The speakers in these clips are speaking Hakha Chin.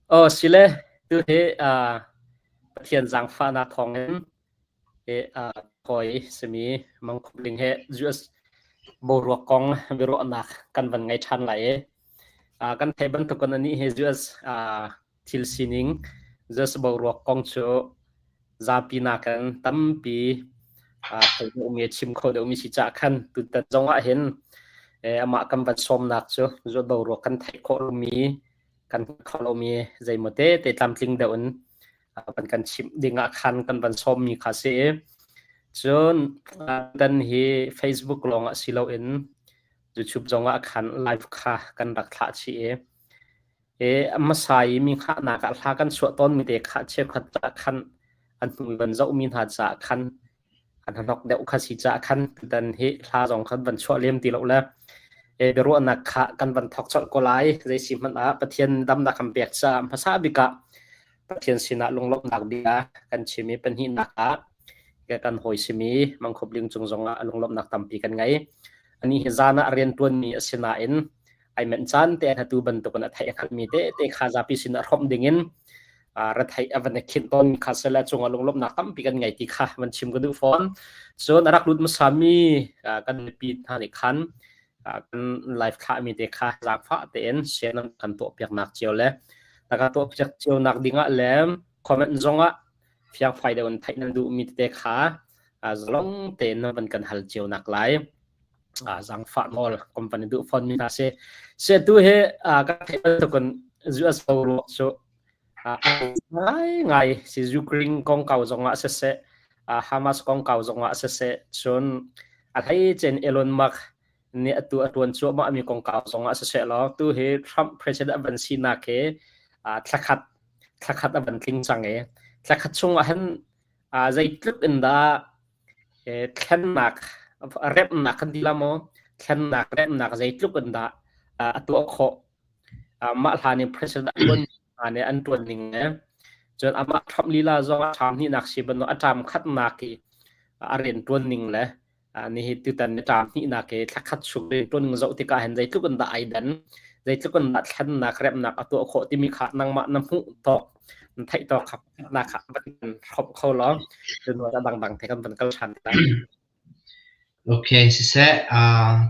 Aw sile tu hi Pathian zaangfahnak thawngin hi hawi simi Mang Khup Ling he US boruak kong biaruahnak kan van ngei ṭhan lai i kan theih bantukin anih hi US thil sining US boruak kong cu zapi nakin tampi thei deuhmi chim kho deuhmi si caah khan tutan zong ah hin amah kan van sawmnak cu US boruak kan theih khawh lomi kan kho lomi zeimaw te te tlamtling deuh in van kan chimh ding ah khan kan van sawmmi kha si i cun tan hi Facebook lawng ah si loin YouTube zong ah khan live kha kan rak thlah chih i e hmasa i mi hngahnak ah hla kan chuah tawnmi te kha cheukhat caah khan an hnu van zohmi hna caah khan an hnok deuh kha si caah khan tutan hi hla zong khan van chuah lem ti lo le e biaruahnak kha kan van thok colh ko lai. Zei si hmanh ah Pathian damnak kan pek caah hmasa bik ah Pathian sinah lunglawmhnak bia kan chim i pahnihnak ah kan hawi simi Mangkhup Ling cung zong ah lunglawmhnak tampi kan ngei. Ani hi zan ah rian tuanmi a si nain ai menh caan te atu bantukin a theih a hngalhmi te te kha zapi sinah hrawmh dingin retheih a van i khinh tawn kha sela cungah lunglawmhnak tampi kan ngei ti kha van chim ka duh fawn. Cun a rak lut hmasami kan mipi hna nih khan kan live thlahmi te kha zaangfah tein share nan kan tuah piaknak cio le na kan tuah piak cio nak dingah le comment zongah fiangfai deuh in theih nan duhmi tete kha zalong tein nan van kan hal cio nak lai zaangfah nawl company duh fawn mi hna si. Se tu hi kan theih bantukin US boruak cu ngai ngai si. Ukraine kongkau zongah siseh, Hamas kongkau zongah siseh, cun a hleicein Elon Musk nih atu a tuan cuahmah mi kongkau zongah siseh law tu hi Trump president van sinak hi thlakhat thlakhat a van tling cang i thlakhat chungah hin zeitluk in dah thlennak remnak kan ti la maw, thlennak remnak zeitluk in dah a tuah khawh, mah hlan in president a tuan hna nih an tuan ning le cun amah Trump lila zong a ṭam hnihnak si bantuk a ṭam khatnak i a rian tuan ning le nihi tutan ni ṭam hnihnak i thlakhat chung rian tuan ning zoh tikah hin zeitluk in dah ai dan, zeitluk in dah thlennak remnak a tuah khawh timi kha nangmah na hmuh tawk na theih tawk kha na kha van hrawmh kho law cun a dangdang te kan van kal ṭhan lai. Okay, siseh,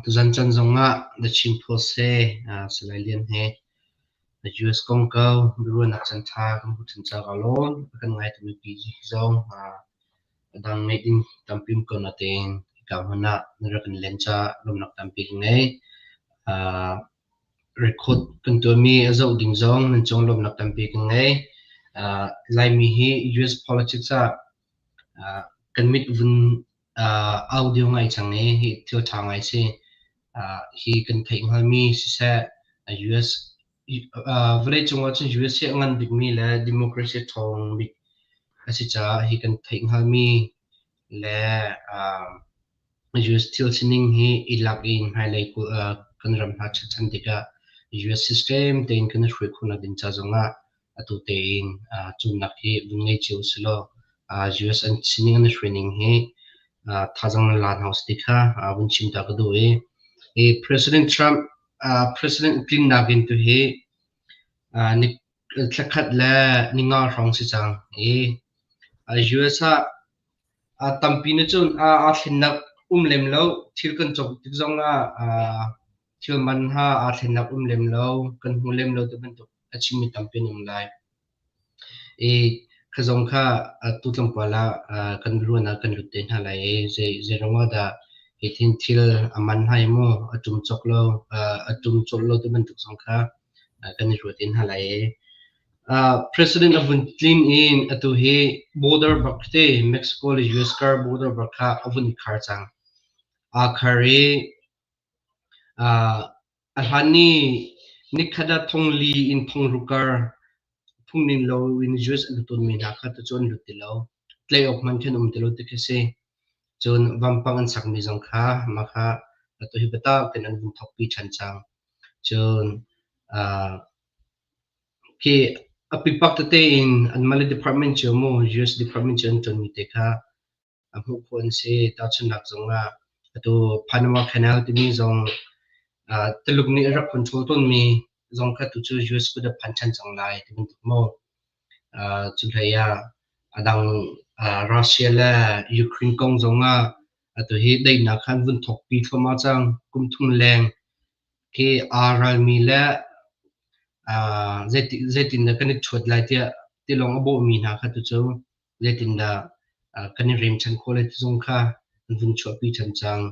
tuzan chan zongah The Chin Post he Salai Lian he US kongkau biaruahnak canṭha kan hmu ṭhan cang lawn. A kan ngaitu mipi zong a dang ngeih ding tampi um ko natein hika hmun ah na rak kan len caah lawmhnak tampi ka ngei. Record kan tuahmi a zoh ding zong nan cung lawmhnak tampi ka ngei. Laimi hi US politics ah kan mit vun au deuh ngai cang i hi thil ṭha ngai si. Hi kan theih hngalmi siseh, US vawleicung ahcun US hi a ngan bikmi le democracy a ṭhawng bik a si caah hi kan theih hngalmi le US thil sining hi i lak in hmailei kan ram hna ṭhatchan tikah US system tein kan i hruai khawhnak ding ca zongah atu tein cunnak hi vun ngei cio usilaw US an sining an i hruaining hi thazaang nan la hna usih ti kha vun chim ta ka duh i President Trump President tlinnak in tu hi ni thlakhat le ninga hrawng si cang i US ah tampi na cun aa thlennak um lem lo. Thil kan cawk tik zong ah thil man ha aa thlennak um lem lo, kan hmu lem lo ti bantuk a chimmi tampi an um lai. I kha zong kha tu tlawmpal ah kan ruan ah kan lut te hna lai i zei ruang ah dah hitin thil a man hai maw, a ṭum cawk lo, a ṭum colh lo ti bantuk zong kha kan i ruat te hna lai i President a vun tlin in atu hi border bak te Mexico le US kar border bak kha a vun khar cang. Aa khar i a hlan ni nikhat ah thongli in thongruk kar phungning lo in US an lut tawnmi hna kha tucu an lut ti lo. Tlaih awk hmanh khin um ti lo ti khi si. Cun vampang an sakmi zong kha mah kha atu hi biatak tein an vun thawkpi ṭhan cang. Cun khi a pipak tete in anmah le department cio mu US department cio an ṭuanmi te kha a hmuh khawh an si. Tahchunhnak zongah atu Panama Canal timi zong Tuluk nih a rak control tawnmi zong kha tu cu US kut a phan ṭhan cang lai ti bantuk maw. Cu hlei ah a dang Russia le Ukraine kong zong ah atu hi daihnak kha an vun thawkpi thluahmah cang. Kum thum leng khi aa ralmi le zeitindah kan i ṭhuat lai tiah tilawng a bawhmi hna kha tucu zeitindah kan i remchan khawh lai ti zong kha an vun chuahpi ṭhan cang.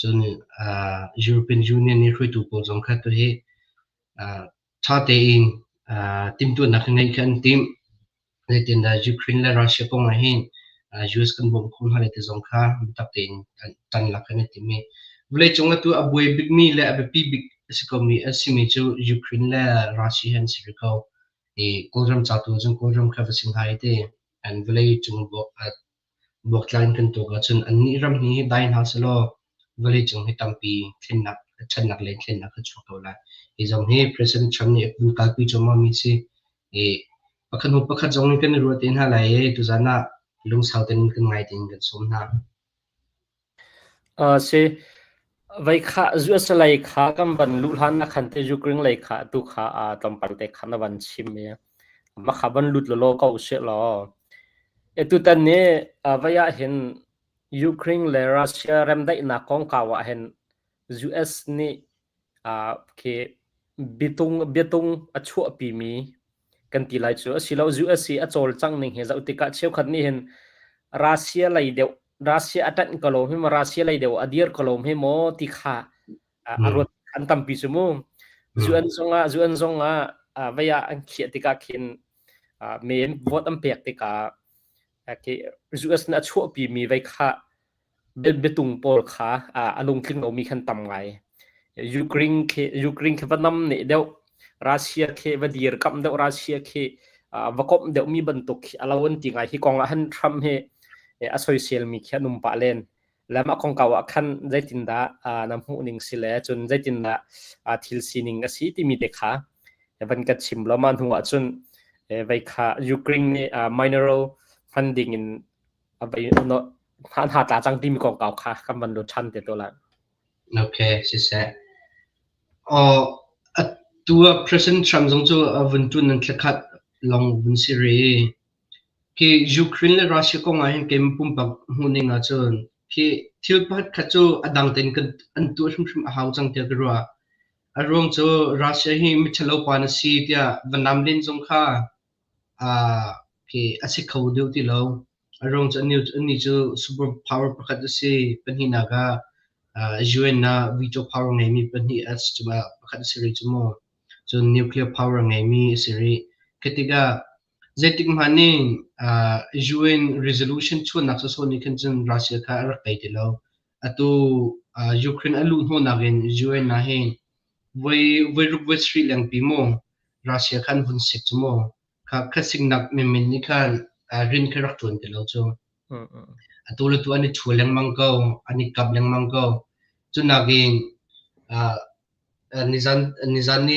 Cun European Union i hruaitu pawl zong kha tuhi ṭha tein timhtuahnak ngeih kha an timh. Zeitindah Ukraine le Russia kong ah hin US kan bawmh khawh hna lai ti zong kha biatak tein ṭan lak kan i tim i vawleicung atu a buai bikmi le a biapi bik a si komi a simi cu Ukraine le Russia hi an si rih ko. I Kawlram ca tu cun Kawlram kha va si hnga i ti an vawleicung buaktlak in kan tuak ahcun annih ram hi dai hna sehlaw vawleicung hi tampi thlennak ṭhatnak le thlennak a chuak ko lai. Hi zong hi President Trump nih a vun kalpi cuahmahmi si. I pakhat hnu pakhat zong in kan i ruah te hna lai i tuzan ah lungsau tein kan ngai tein kan sawm hna. Si. Voi kha US lei kha kan van luh hlan ah khan te Ukraine lei kha atu kha tlawmpal te kha na van chim i mah kha van lut lawlaw ko usih law. Tutan ni voi ah hin Ukraine le Russia remdaihnak kongkau ah hin US nih khi biatung biatung a chuahpimi kan ti lai cu asilo US i a cawlcangh ning hi zoh tikah cheukhat nih hin Russia lei deuh Russia a ṭanh ko lo hi maw Russia lei deuh a dir ko lo hi maw ti kha a ruat an tampi cu mu. UN zongah UN zongah vei ah an khiah tikah khin me vote an pek tikah US nih a chuahpimi vei kha biatung pawl kha a lungtling lomi khan tam ngai. Ukraine khi Ukraine khi va nam neh deuh, Russia khi va dirkamh deuh, Russia khi va komh deuhmi bantuk khi a lo an ti ngai. Hi kong ah han Trump hi a soiselmi khi an um pah len. Le mah kongkau ah khan zeitindah na hmuh ning si le cun zeitindah thil sining a si timi te kha van ka chim lo. Mah hnu ah cun vei kha Ukraine nih mineral hman ding in hna tla cang timi kongkau kha kan van lut ṭhan te to lai. Okay, siseh. Aw, atu ah President Trump zong cu a vun ṭun an thlakhat lawng vun si rih. Khi Ukraine le Russia kong ah hin keimah pumpak hmuhning ahcun khi thil pakhat khat cu a dang tein kan an tuah hrimhrim a hau cang tiah ka ruah. A ruang cu Russia hi miṭhalo pa na si tiah va nam len zong kha khi a si kho deuh ti lo. A ruang cu anih cu super power pakhat a si. Pahnihnak ah UN ah veto power ngeimi pahnih a si pakhat a si rih cu mu. Cun nuclear power ngeimi a si rih. Khi tikah zeitik hmanh in UN resolution chuahnak sawsawh nih khan cun Russia kha a rak tei ti lo. Atu Ukraine a luh hnawhnak in UN ah hin voi voi ruk voi sarih lengpi mu Russia kha an vun sik cu mu. Kha kha siknak menmen nih khan rian kha rak ṭuan ti lo cu. Atu le tu an i ṭhua lengmang ko, an i kap lengmang ko. Cu nakin nizan nizan ni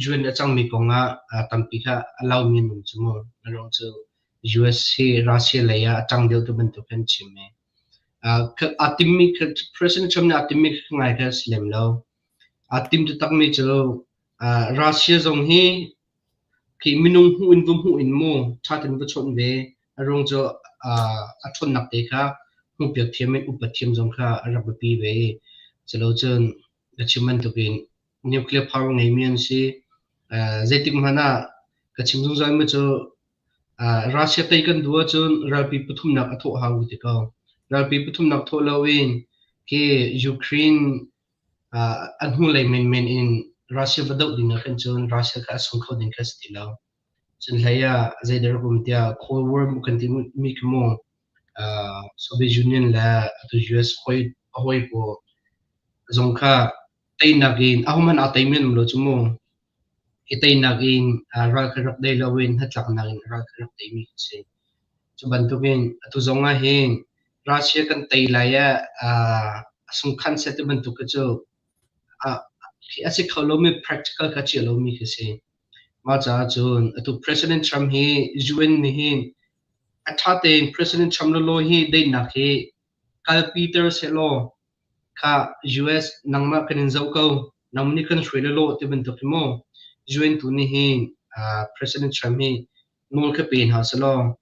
UN a cangmi kong ah tampi kha a laumi an um cu mu. A ruang cu US hi Russia lei ah a ṭang deuh tu bantuk an chim i. Aa timmi President Trump nih aa timmi kha ngai kha a si lem lo. Aa tim taktakmi cu Russia zong hi khi minung hmuh in va hmuh in mu ṭha tein va chawnh ve. A ruang cu a ṭhawnnak te kha hmuhpiak thiam in upat thiam zong kha a rak biapi ve i culocun ka chim bantukin nuclear power ngeimi an si. Zeitik hmanh ah ka chim zungzalmi cu Russia tei kan duh ahcun ralpi pathumnak a thawh hau ti ko. Ralpi pathumnak thawh loin khi Ukraine a hnulei menmen in Russia va doh ding ah khan cun Russia kha a sung kho ding kha si ti lo. Cun hlei ah zeidah rak um tiah Cold War kan ti mi khi mu Soviet Union le atu US hawi hawi pawl zong kha teinak in ahohmanh aa teimi an um lo cu mu. Hi teinak in ral kha rak dei loin hnatlaknak in ral kha rak teimi kan si. Cu bantukin atu zong ah hin Russia kan tei lai ah a sungkhan seh ti bantuk kha cu a si kho lomi practical kha cia lomi khi si. Mah caah cun atu President Trump hi UN nih hin a ṭha tein President Trump lawlaw hi daihnak hi kalpiter sehlaw kha US nangmah kan in zoh ko, nangmah nih kan hruai lawlaw ti bantuk hi mu. UN tu nih hin President Trump hi nawl kha pe hna selaw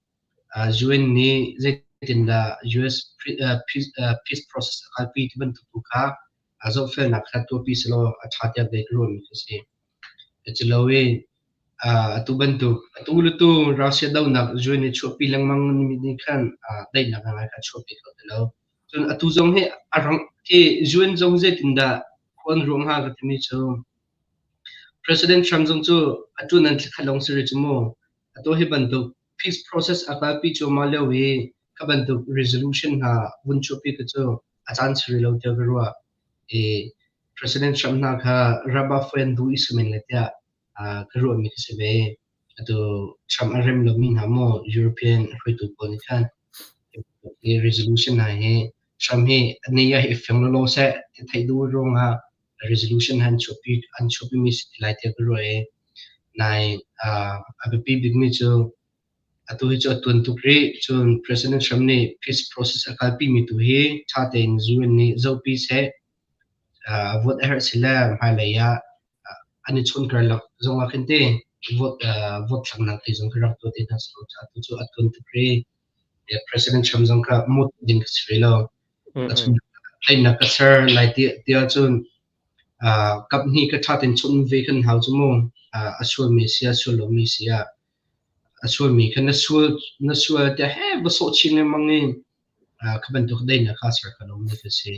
UN nih zeitindah US peace process a kalpi ti bantuk tu kha zohfelnak kha tuahpi selaw a ṭha tiah ve ka ruahmi khi a si. Culo i atu bantuk atu le tu Russia dohnak UN nih chuahpi lengmang nih khan daihnak ngai kha a chuahpi kho ti lo. Cun atu zong hi a rang khi UN zong zeitindah khua an ruah hnga ka timi cu President Trump zong cu atu nan thlakhat lawng si rih cu mu. Atu hi bantuk peace process a kalpi cuahmah lio i kha bantuk resolution hna vun chuahpi kha cu a caan si rih lo tiah ka ruah. I President Trump hna kha raba friend duh i si men lai tiah ka ruahmi khi si ve. Atu Trump a rem lomi hna maw European hruaitu pawl nih khan hi resolution hna hi Trump hi ni ah hi fiang lawlaw seh ti theih duh ruangah resolution han chuahpi an chuahpimi si ti lai tiah ka ruah i nai a biapi bikmi cu atu hi cu a tuan tuk rih. Cun President Trump nih peace process a kalpimi tu hi ṭha tein UN nih zohpi seh. Vote a herh si le hmailei ah an i chawn karlak zong ah khin te vote vote thlaknak te zong khi rak tuah te hna seh law atu cu a tuan tuk rih. President Trump zong kha mawt ding ka si rih lo. Tlaihnak ka ser lai ti tiah cun kaphnih ka ṭha tein chawnh ve kan hau cu mu. A sualmi si ah sual lomi si ah a sualmi kha na sual na sual tiah he va sawh chin lengmang i kha bantuk daihnak kha ser kho lomi ka si.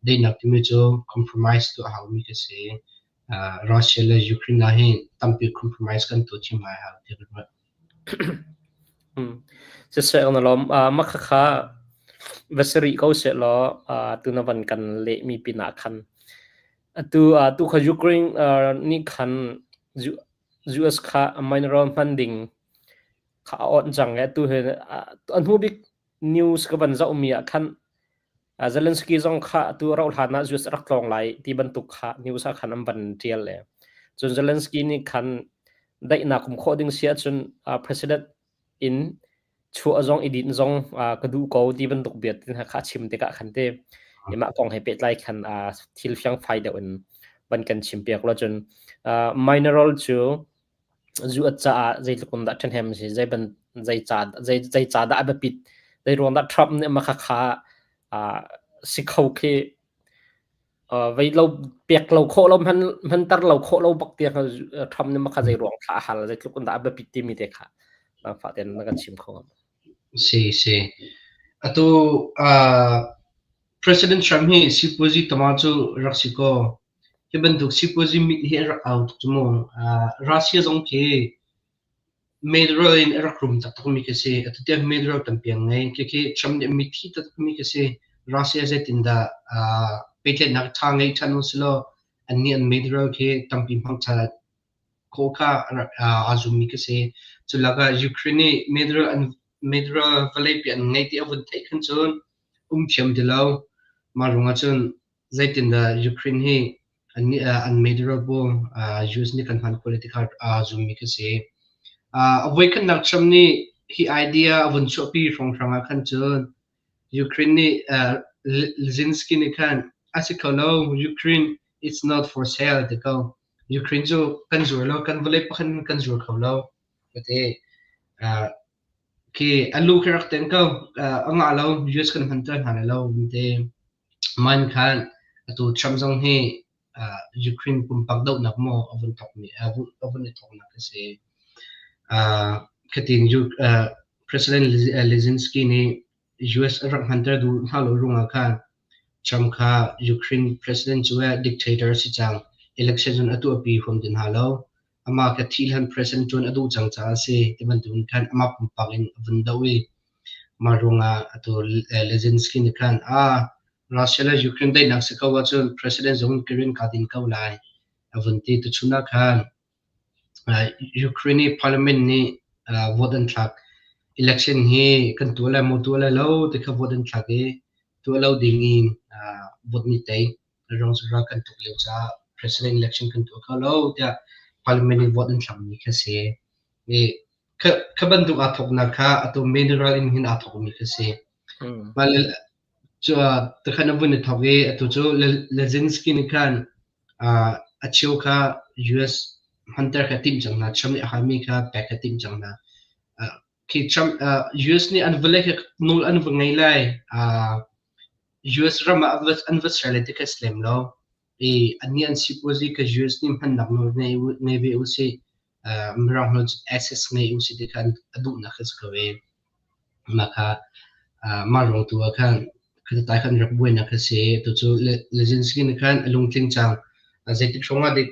Daihnak timi cu compromise tuah haumi ka si. Russia le Ukraine ah hin tampi compromise kan tuah thiam lai hau ti ka ruat. Siseh na lawm. Mah khakha va si rih ko sehlaw tu na van kan lehmi pinah khan atu tu kha Ukraine nih khan US kha mineral hman ding kha a awnh cang i atu hi a hnu bik news ka van zohmi ah khan Zelensky zong kha atu rauh hlan ah US a rak tlawng lai ti bantuk kha news ah khan an van ṭial le cun Zelensky nih khan daihnak um khawh ding si ahcun president in chuah zong i din zong ka duh ko ti bantuk bia tin kha chim tikah khan te mah kong he pehtlai khan thil fiangfai deuh in van kan chim piak lo cun mineral cu zu at caah zeitluk in dah ṭhahnem si zei ban zei ca zei zei ca dah a biapit zei ruang dah Trump nih mah kha si kho khi vei lo pek lo khawh lo hman hmanter lo khawh lo bak tiang Trump nih mah kha zei ruang thla a hal zeitluk in dah a biapit timi te kha nangfah tein na kan chim kho Si si. Atu President Trump hi sipuazi tama cu rak si kaw Hi bantuk sipuazi mit hi a rak au tuk cu mu. Russia zong khi mineral in a rak rum taktakmi khi si. Atu tiang mineral tampi an ngei. Khikhi Trump nih mithi taktakmi khi si. Russia zeitindah pehtlaihnak ṭha ngei ṭhan u silaw annih an mineral khi tampi hmang ṭhan khawh kha aa zummi khi si. Cu lakah Ukraine nih mineral an mineral vawleipi an ngei ti a vun theih khan cun um thiam ti lo. Mah ruangah cun Zeitindah Ukraine hi an mineral pawl US nih kan hman khawh lai ti kha aa zummi khi si. A voikhatnak Trump nih hi idea a vun chuahpi hrawnghrang ah khan cun Ukraine nih Zelensky nih khan a si kho lo Ukraine it's not for sale ti ko. Ukraine cu kan zuar lo kan vawlei pakhat in kan zuar kho lo. Ti khi a lu khi rak ten ko a ngah lo US kan hman ter hna lai lo ti. Man khan atu Trump zong hi Ukraine pumpak dohnak maw a vun thawkmi a vun i thawknak a si. Khatin President Zelensky nih US a rak hmanter duh hna lo ruangah khan Trump kha Ukraine president cu dictator a si cang. Election cun a tuahpi huam ti hna lo. Amah kha thihhlan president ṭuan a duh cang caah a si ti bantukin khan amah pumpak in a vun doh i mah ruangah atu Zelensky nih khan ah Russia le Ukraine daihnak si ko ahcun president zong in ka rian kaa din ko lai a vun ti. Tuchun ah khan Ukraine i parliament nih vote an thlak. Election hi kan tuah lai maw tuah lai lo ti kha vote an thlak i tuah lo ding in vote nih tei. Rong cu ral kan tuk lio caah president election kan tuah kho lo tiah parliament nih vote an thlakmi kha si. I kha, kha bantuk aa thawknak kha atu mineral in hin aa thawkmi kha si. Mah le cu takhan a vun i thawk i atu cu Lezinski nih khan a cheu kha US hmanter kha timh cang hna. Trump nih a halmi kha pek kha timh cang hna. Khi Trump US nih an vawlei kha nawl an va ngei lai. US ram ah an va ser lai ti kha si lem lo. I annih an sipuazi kha US nih hmannak nawl ngei ve usih. Mirang nawl access ngei usih ti kha a duhnak kha si ko e. Mah kha mah ruang tu ah khan kha khan rak buainak kha si. Tucu Zelensky nih khan a lungtling cang. Zeitik hrawng ah dik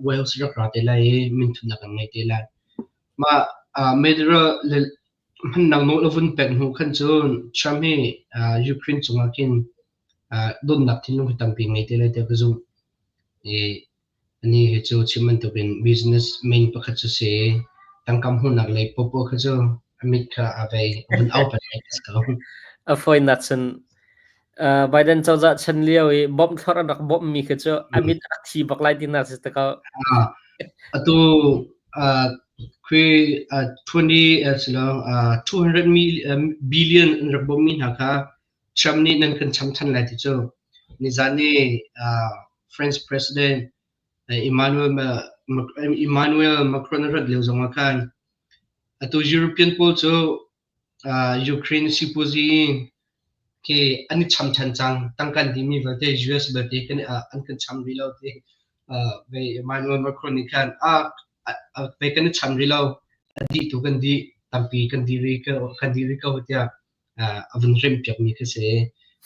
White House rak ra te lai i minthutnak an ngei te lai. Mah Maduro hmannak nawl a vun pek hnu khan cun Trump hi Ukraine cungah khin dawtnak thinlung hi tampi ngei te lai tiah ka zumh. I anih hi cu chim bantukin business man pakhat cu si. Tangka hmuhnak lei popoh kha cu a mit kha a vei a vun au peng lai si ko. A fawinak cun Biden cozah chan lio i bomb thlor an rak bawmhmi khi cu a mit a rak thi bak lai tinak si te ko. Atu khi 20 200 billion an rak bawmhmi hna kha Trump nih nan kan cham than lai ti cu nizan i French President Emmanuel Macron a rat lio zong ah khan atu European pawl cu Ukraine sipuazi khi an i cham ṭhan cang. Tangka an dihmi vialte US vialte an kan cham rih lo ti Emmanuel Macron nih khan vei kan i cham rih lo. A dih tu kan dih. Tampi kan dih rih kan dih rih ko tiah a vun remhpiakmi khi si.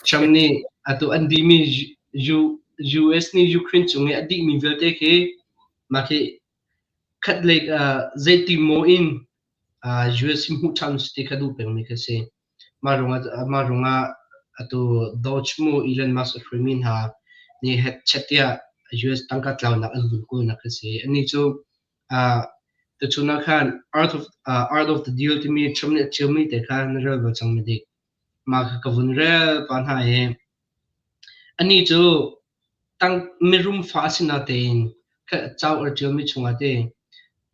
Trump nih atu an dihmi US nih Ukraine cung i a dihmi vialte khi mah khi khat lei zeiti maw in US hi hmuh ṭhan si ti kha duh pengmi ka si. Mah ruangah atu Doge mu Elon Musk a hruaimi hna nih hetchet tiah US tangka tlaunak an vun kawlnak a si. Anih cu tuchun ah khan Art of the Deal timi Trump nih a ṭialmi te kha na rel bal cang ma dik? Mah kha ka vun rel pah hna i anih cu mirum fa a si natein cauk a ṭialmi chungah te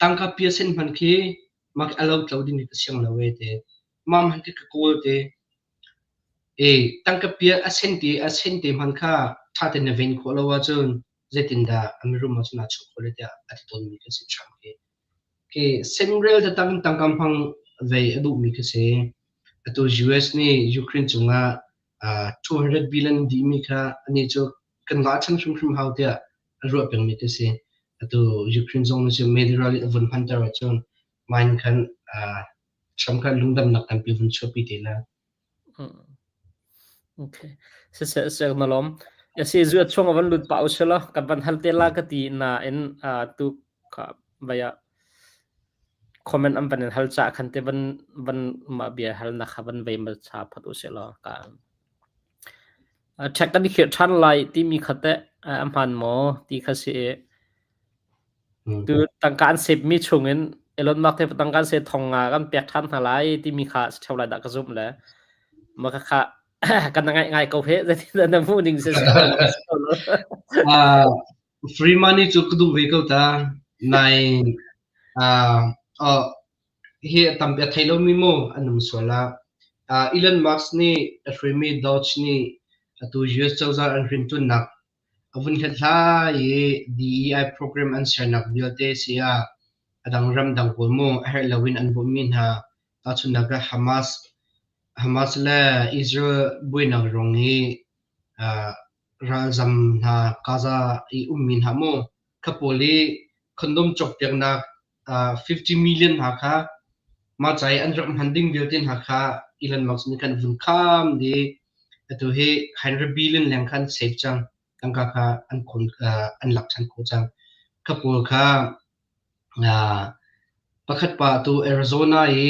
tangka pia sen hmanh khi mah a lotlo ding hi ka siang lo ee ti. Mah hmanh khi ka kawl ti. Tangka pia a sen te hmanh kha ṭha tein na ven khawh lo ahcun zeitindah a mirum ahcun aa chuah khawh lai tiah a ti tawnmi khi a si Trump hi. Khi semrel taktak in tangka hmang vei a duhmi khi si. Atu US nih Ukraine cungah 200 billion dihmi kha anih cu kan ngah ṭhan hrimhrim hau tiah a ruah pengmi khi si. Atu Ukraine zong nih cun Mediterranean a vun hmanter ahcun mine khan Trump kha lungdamnak tampi vun chuahpi te lai. Okay. Siseh sek na lawm. Si zu chung a van lut pa usila kan van hal te la ka ti na in tu ka vaya comment an van in hal cha khan te van van ma bia hal na kha van vei ma cha phat usila ka Ṭhek kan i khirh ṭhan lai timi kha teh a hmaan maw ti kha si i tu tangka an sepmi chungin Elon Musk te tangka an se thong nga kan pek ṭhan hna lai timi kha si ṭheo lai dah ka zumh le mah khakha kan ngaih ngai ko he zeitin na hmuh ning si Free money cu ka duh ve ko ta. Nai Hi a tampi a thei lomi maw an um sual ah Elon Musk nih a hruaimi Doge nih atu US cozah an rianṭuannak a vun hlathlai i DEI program an sernak vialte si ah a dang ramdang pawl maw a herh loin an bawmhmi hna tahchunhnak ah Hamas le Israel buainak ruang i ralzam hna Gaza i ummi hna maw kha pawl i condom cawkpiaknak 50 million hna kha mah ca i an rak hman ding vialte hna kha Elon Musk nih khan vun kham dih. Atu hi 100 billion leng khan save cang. Tangka kha an khon an lak ṭhan khawh cang. Kha pawl kha pakhat pa tu Arizona i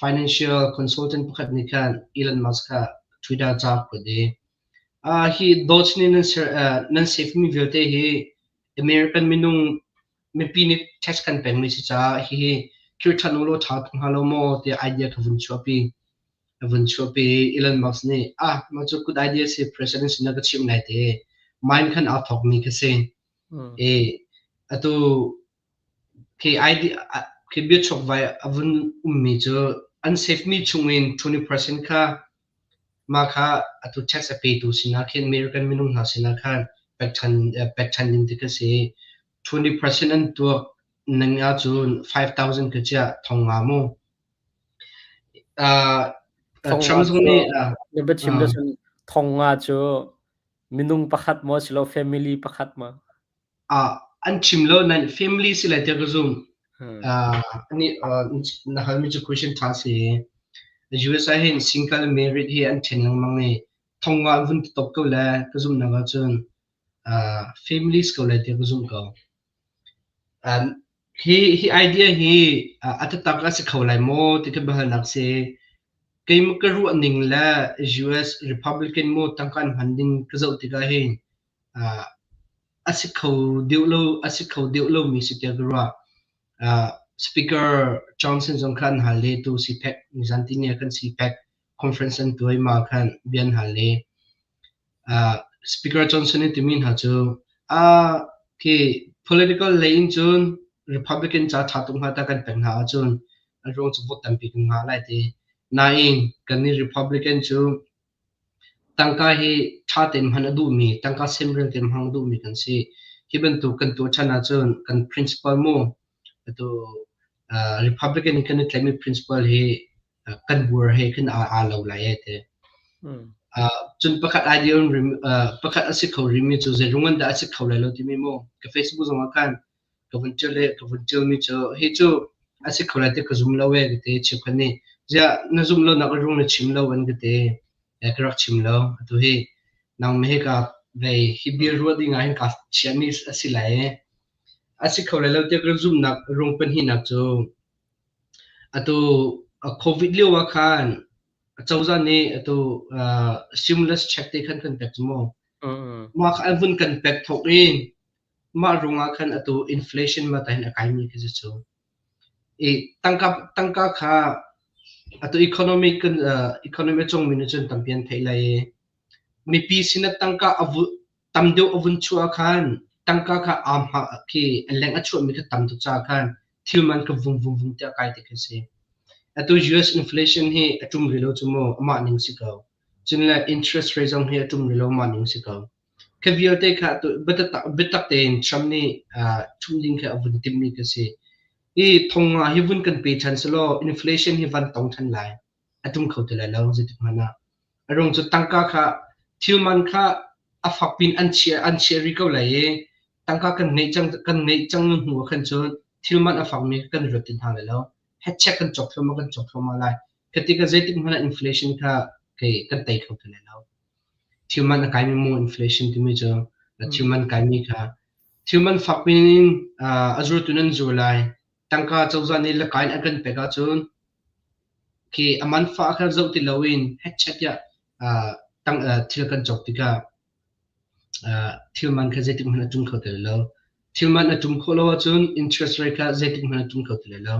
financial consultant pakhat nih khan Elon Musk kha Twitter ca kuat i hi Doge nih nan save mi vialte hi American minung mipi nih tax kan pekmi si caah hihi thil ṭhat ulaw ṭha tuk hnga lo maw tiah idea ka vun chuahpi. A vun chuahpi i Elon Musk nih ah mah cu good idea si president sinah ka chimh lai ti mine khan aa thawkmi kha si. I atu khi idea khi biachokvai a vun ummi cu an save mi chungin 20% kha mah kha atu tax a petu sinah khin American minung hna sinah khan pek ṭhan ding ti kha si. 20% an tuak ning ahcun 5,000 ka chiah thong nga mu. Thong Trump nga zong cu nih na biachim le cun thong nga cu minung pakhat maw silo family pakhat maw? An chim lo nan family si lai tiah ka zumh. Ani na halmi cu question ṭha si. US ah hin single married hi an ṭhen lengmang i thong nga an vun ti top ko le ka zumhnak ahcun families ko lai tiah ka zumh ko. Hi idea hi a taktak a si kho lai maw ti khi biahalnak si. Keimah ka ruah ning le US Republican maw tangka an hman ding ka zoh tikah hin a si kho deuh lo a si kho deuh lomi si tiah ka ruah. Speaker Johnson zong kha an hal i tu CPAC nizan tini ah kan CPAC conference an tuah i mah khan bia an hal i Speaker Johnson nih timi hna cu khi political lei in cun Republican ca ṭha tuk hnga ta kan pek hna ahcun a ruang cu vote tampi kan ngah lai ti. Nain kannih Republican cu tangka hi ṭha tein hman a duhmi, tangka semrel tein hmang a duhmi kan si. Hi bantuk kan tuah ṭhan ahcun kan principle mu atu Republican in kan i tlaihmi principle hi kan buar he khin aa lo lai ai ti. Cun pakhat idea pakhat a si kho rimi cu zeirung an dah a si kho lai lo timi mu ka Facebook zong ah khan ka vun ṭial i ka vun ṭialmi cu hi cu a si kho lai ti ka zum lo ee ka ti cheukhat nih ziah na zumh lonak a rung na chim lo an ka ti ka rak chim lo atu hi nangmah hi ka vei hi bia ruah ding ah hin ka chiahmi a si lai ee a si kho lai lo tiah ka zumhnak rung pahnihnak cu Atu COVID lio ah khan acozah nih atu stimulus check te khan kan pek cu mu. Mah kha an vun kan pek thawk in mah ruangah khan atu inflation ma tahin a kaimi khi si cu. I tangka tangka kha atu economy kan economy a cungmi nih cun tampi an theih lai i mipi sinah tangka a vu tam deuh a vun chuah ah khan tangka kha aa hma khi a leng a chuahmi kha tam tuk caah khan thil man kha vung vung vung tiah kai ti khi si. Atu US inflation hi a ṭum rih lo cu mu amah ning si ko. Cun le interest rate zong hi a ṭum rih lo amah ning si ko. Kha vialte kha biatak tein Trump nih ṭhumh ding kha a vun timhmi khi si. Hi thong nga hi vun kan pe ṭhan selaw inflation hi van tong ṭhan lai. A ṭum kho ti lai lo zeitik hmanh ah. A ruang cu tangka kha thil man kha a fak pin an chiah rih ko lai i tangka kan ngeih cang hnu ah khan cun thil man a fakmi kan ruat ti hna lai lo. Hetchek kan cawk thluahmah kan cawk thluahmah lai. Khi tikah zeitik hmanh ah inflation kha kei kan tei kho ti lai lo. Thil man a kaimi mu inflation timi cu thil man kaimi kha thil man fak pin in a zultu nan zul lai. Tangka cozah nih laka in an kan pek ahcun khi a man fah kha zoh ti loin hetchet tiah thil kan cawk tikah thil man kha zeitik hmanh a ṭum kho ti lo. Thil man a ṭum khawh lo ahcun interest rate kha zeitik hmanh a ṭum kho ti lo.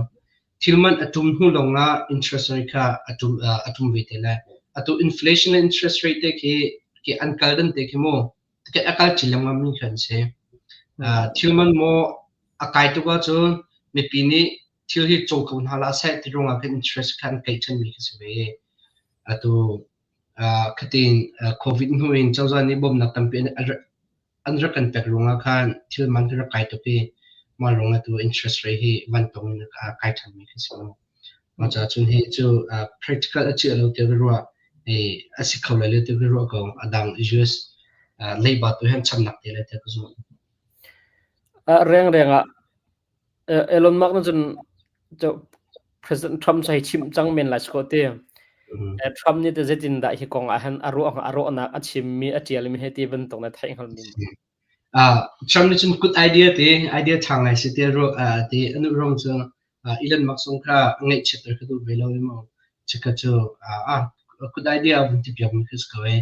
Thil man a ṭum hnu lawngah interest rate kha a ṭum ve te lai. Atu inflation le interest rate te khi khi an kal dan te khi mu a kal chin lengmang mi kha an si. Thil man maw a kai tuk ahcun mipi nih thil hi caw ko hna hlah seh ti ruangah khan interest kha an keih ṭhanmi khi si ve. Atu khatin COVID hnu in cozah nih bawmhnak tampi an rak kan pek ruangah khan thil man hi rak kai tuk i mah ruangah tu interest rate hi vantong in a kai ṭhanmi khi si lo. Mah caah cun hi cu practical a chiah lo tiah ka ruah i a si kho lai lo tiah ka ruah ko. A dang US leiba tu he chamnak te lai tiah ka zumh. Reng reng ah Elon Musk nih cun President Trump cu hei chimh cang men lai siko ti. Trump nih teh zeitindah hi kong ah hin a ruah a ruahnak a chimmi a ṭialmi he ti bantuk na theih hngalmi. Trump nih cun good idea ti idea ṭha ngai si ti ruah ti anu ruang cu Elon Musk zong kha ngaihchiatter ka duh ve lo i mu. Chikkhat cu good idea vun ti piakmi khi si ko ee.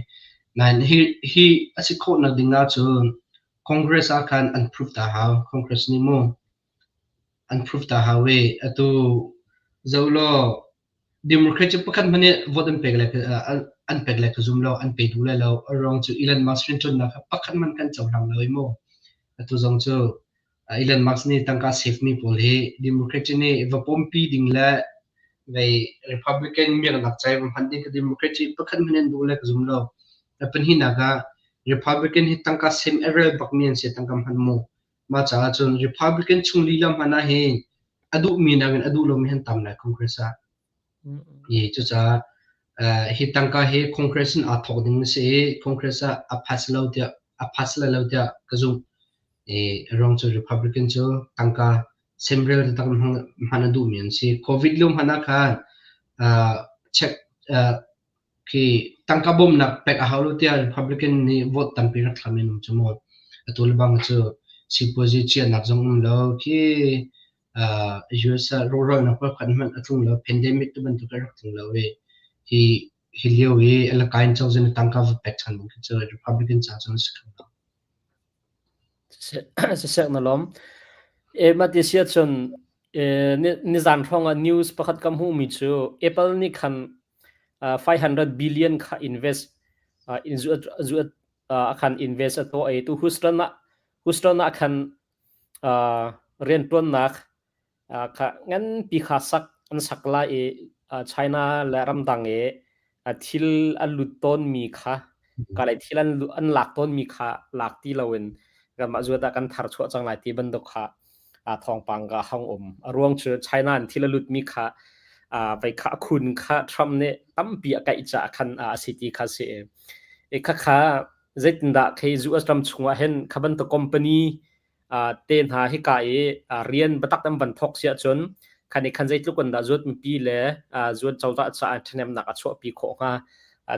Nain hi hi a si khawhnak ding ahcun Congress ah khan an prove ta hau. Congress nih mu an prove ta hau i atu zoh law Democrat cu pakhat hmanh nih vote an pek le an pek le ka zum lo, an pe duh lai lo. A ruang cu Elon Musk rianṭuannak kha pakhat hmanh kan cohlang lo i mu. Atu zong cu Elon Musk nih tangka save mi pawl hi Democrat nih va pompi ding le vei Republican miaknak cai va hman ding ka Democrat hi pakhat hmanh an duh le ka zum lo. A pahnihnak ah Republican hi tangka sem a rel bakmi an si tangka hman mu. Mah caah cun Republican chung lila hmanh ah hin a duhmi nakin a duh lomi an tam lai Congress ah. I cucaah hi tangka hi Congress in aa thawk ding a si i Congress ah a pass lo tiah a pass lai lo tiah ka zumh. I a ruang cu Republican cu tangka semrel taktak hman a duhmi an si. Covid lio hmanh ah khan check khi tangka bawmhnak pek a hau lo tiah Republican nih vote tampi rak thlami an um cu mu. Atu le bang cu sipuazi chiahnak zong um lo khi US ah rawhralnak pakhat hmanh a tlung lo. Pandemic ti bantuk a rak tlung lo i hi hi lio i alakain cozah nih tangka va pek ṭhan ding khi cu Republican ca cun a si kho lo. Siseh na lawm. Mah ti si ahcun nizan hrawng ah news pakhat ka hmuhmi cu Apple nih khan 500 billion kha invest in zuat a khan invest a tuah i tu Houston ah Houston ah khan rianṭuannak kha nganpi kha sak an sak lai i China le ramdang i thil an lut tawnmi kha kalay thil an lak tawnmi kha lak ti loin kanmah zuat ah kan thar chuah cang lai ti bantuk kha thawngpang ka hong um. A ruang cu China in thil a lutmi kha vei kha a khun kha Trump nih tampi a kaih caah khan a si ti kha si. I khakha zeitindah khi US ram chungah hin kha bantuk company te hna hika i rian biatak an van thawk si ahcun khan i khan zeitluk in dah zuat mipi le zuat cozah caah ṭhahnemnak a chuahpi khawh hnga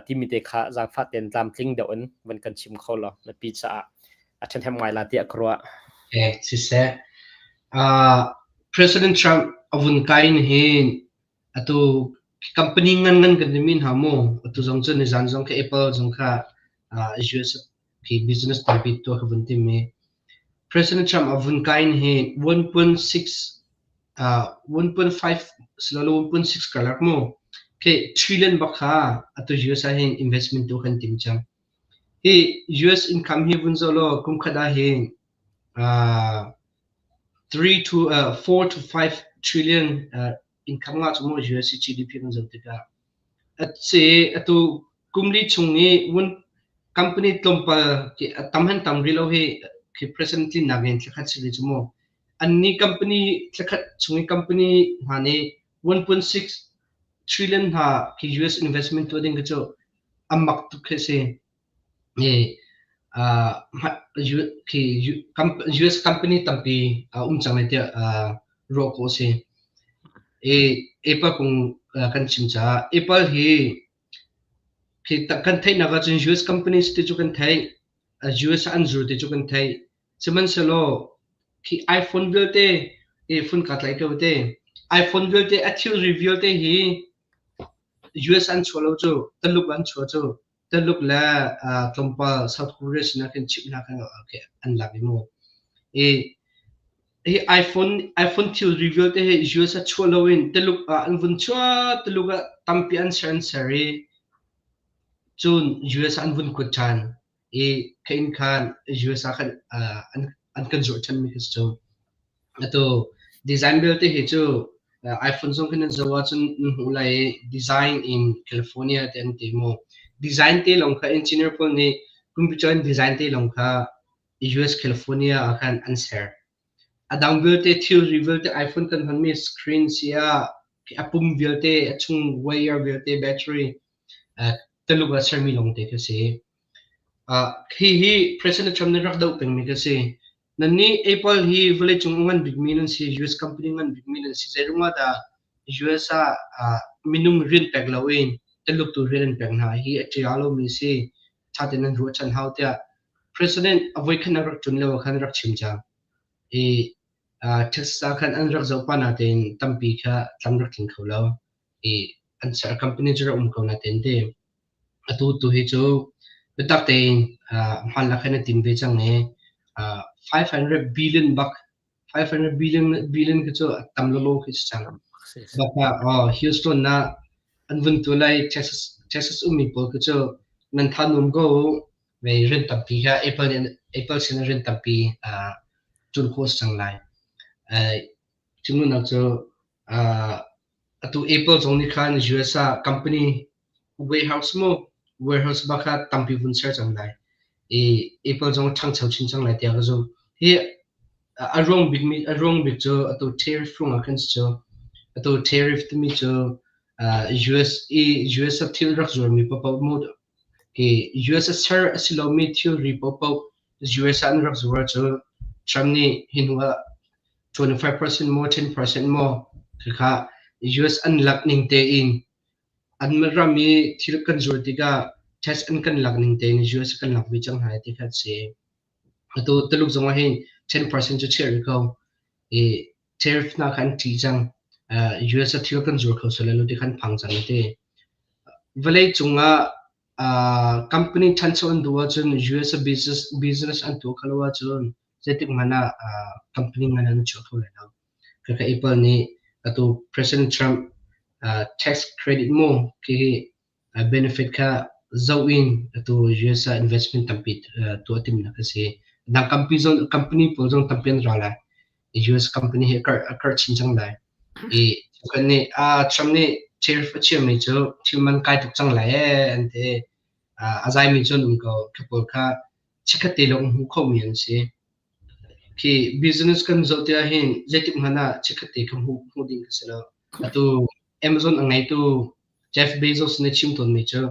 timi te kha zaangfah tein tlamtling deuh in van kan chim kho law mipi caah a ṭhahnem ngai la tiah ka ruah. Eh, siseh. President Trump a vun kai in hin atu company ngan ngan kan timi hna mu atu zong cu nizan zong kha Apple zong kha US khi business tampi tuah kha vun tim i President Trump a vun kai in hi 1.6 1.5 silolo 1.6 karlak mu khi trillion bak kha atu US ah hin investment tu kan tim cang. Hi US income hi vun zoh law kum khat ah hin 3 to 4 to 5 trillion income nga cu mu US GDP kan zoh tikah Si atu kum li chung i company tlawmpal a tam hen tam rih lo hi khi president tlinnak in thlakhat si rih cu mu. Annih company thlakhat chung i company hna nih 1.6 trillion hna khi US investment tuah ding khi cu a mak tuk khi si. US company tampi a um cang lai tiah ruah khawh a si. Apple kong kan chim caah Apple hi kan theihnak ahcun US companies ti cu kan theih. US ah an zur ti cu kan theih. Sihmanhsehlaw khi iPhone vialte phun kaa tlaih ko te. iPhone vialte a thilri vialte hi US an chuah lo cu, Taluk an chuah cu. Taluk le tlawmpal South Korea sinah khin chimhnak an lak i mu. I hi iPhone iPhone thilri vialte hi US ah chuah loin Taluk ah an vun chuah Taluk ah tampi an ser an ser i cun US ah an vun kuat ṭhan i kha in khan US ah khan an an kan zuarh ṭhanmi khi si cu. Atu design vialte hi cu iPhone zong khi nan zoh ahcun nan hmuh lai i design in California te an ti mu. Design te lawng kha engineer pawl nih computer in design te lawng kha US California ah khan an ser. A dang vialte thilri vialte iPhone kan hmanmi screen si ah a pum vialte a chung wire vialte battery Taluk ah sermi lawng te khi a si. Hihi President Trump nih rak doh pengmi khi a si. Nannih Apple hi vawleicung a ngan bikmi nan si, US company ngan bikmi nan si. Zeiruang ah dah US ah minung rian pek loin Taluk tu rian an pek hna hi a ṭia lomi a si. Ṭha tein nan ruah ṭhan hau tiah President a voikhat rak ṭun lio ah khan rak chim cang. I Texas ah khan an rak zoh pah natein tampi kha tlam rak tling kho lo. I an ser company cu rak um ko natein ti. Atu tu hi cu biatak tein hmanlak hin a tim ve cang i 500 billion bak 500 billion billion khi cu a tam lawlaw khi si cang. Bak ah Houston ah an vun tu lai Texas Texas ummi pawl khi cu nan tha nuam ko mei rian tampi kha Apple nih Apple sin rian tampi ṭuan khawh si cang lai. Cu cu Atu Apple zong nih khan US ah company warehouse mu warehouse bak kha tampi vun ser cang lai i Apple zong a ṭhangcho chin cang lai tiah ka zumh. Hi A ruang bik mi a ruang bik cu atu tariff ruangah khan si cu. Atu tariff timi cu US i US ah thil rak zuarmi paohpaoh mu hi US a ser a si lomi thilri paohpaoh US ah an rak zuar cu Trump nih hi hnu ah 25% maw 10% maw khakha US an lak ning tein an ram i thil kan zuar tikah tax an kan lak ning tein US kan lak ve cang hna ti kha a si. Atu Tuluk zong ah hin 10% cu chiah rih ko. I tariff hna kha an ṭih cang. US ah thil kan zuar kho sual lai lo ti kha an phang cang a ti. Vawlei cungah company ṭhancho an duh ahcun US ah business an tuah kho lo ahcun zeitik hmanh ah company ngan an chuah kho lai lo. Khakha Apple nih atu President Trump tax credit mu khi benefit kha zoh in atu US ah investment tampi tuah timnak a si. Dang company zong company pawl zong tampi an ra lai. US company hi a karh chin cang lai. I kan nih Trump nih tariff a chiahmi cu thil man kai tuk cang lai ee an ti. A zaimi cu an um ko. Khi pawl kha chikkhat te lawng hmu khomi an si. Khi business kan zoh ti ahhin zeitik hmanh ah chikkhat te kha hmuh hmuh ding kha si lo. Atu Amazon a ngeitu Jeff Bezos nih chim tawnmi cu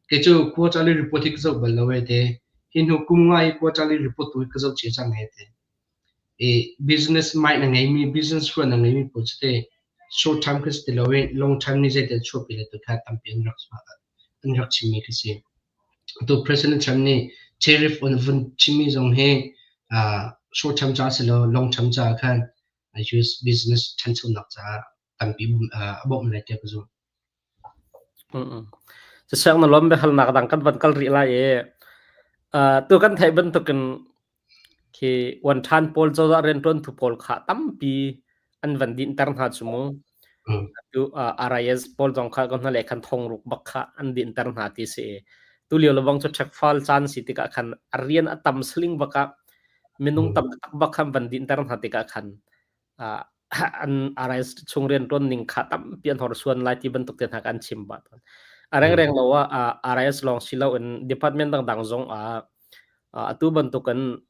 kei cu quarterly report hi ka zoh bal lo ee ti. Hi hnu kum nga i quarterly report tu hi ka zoh cia cang ee ti. I business mind a ngeimi, business ruan a ngeimi pawl cu te short term kha si ti lo i long term nih zeidah chuahpi le tu kha tampi an rak chimmi kha si. Atu President Trump nih tariff on vun chimmi zong hi short term ca si lo long term caah khan US business ṭhanchonak caah tampi a bawmh lai tiah ka zumh. Siang na lawm biahalnak dang kan van kal rih lai i tu kan theih bantukin khi wan ṭhan pawl cozah rianṭuantu pawl kha tampi an van dinhter hna cu mu. Tu RIS pawl zong kha kan hnale khan thong ruk bak kha an dinhter hna ti si. Tu lio lebang cu ṭhekfal caan si tikah khan a rian a tam saling bak ah minung tam tak bak khan van dinhter hna tikah khan an RIS chung rianṭuan ning kha tampi an horsuan lai ti bantuk te hna kha an chim pah tawn. A rengreng lo ah RIS lawng si loin department dangdang zong ah atu bantukin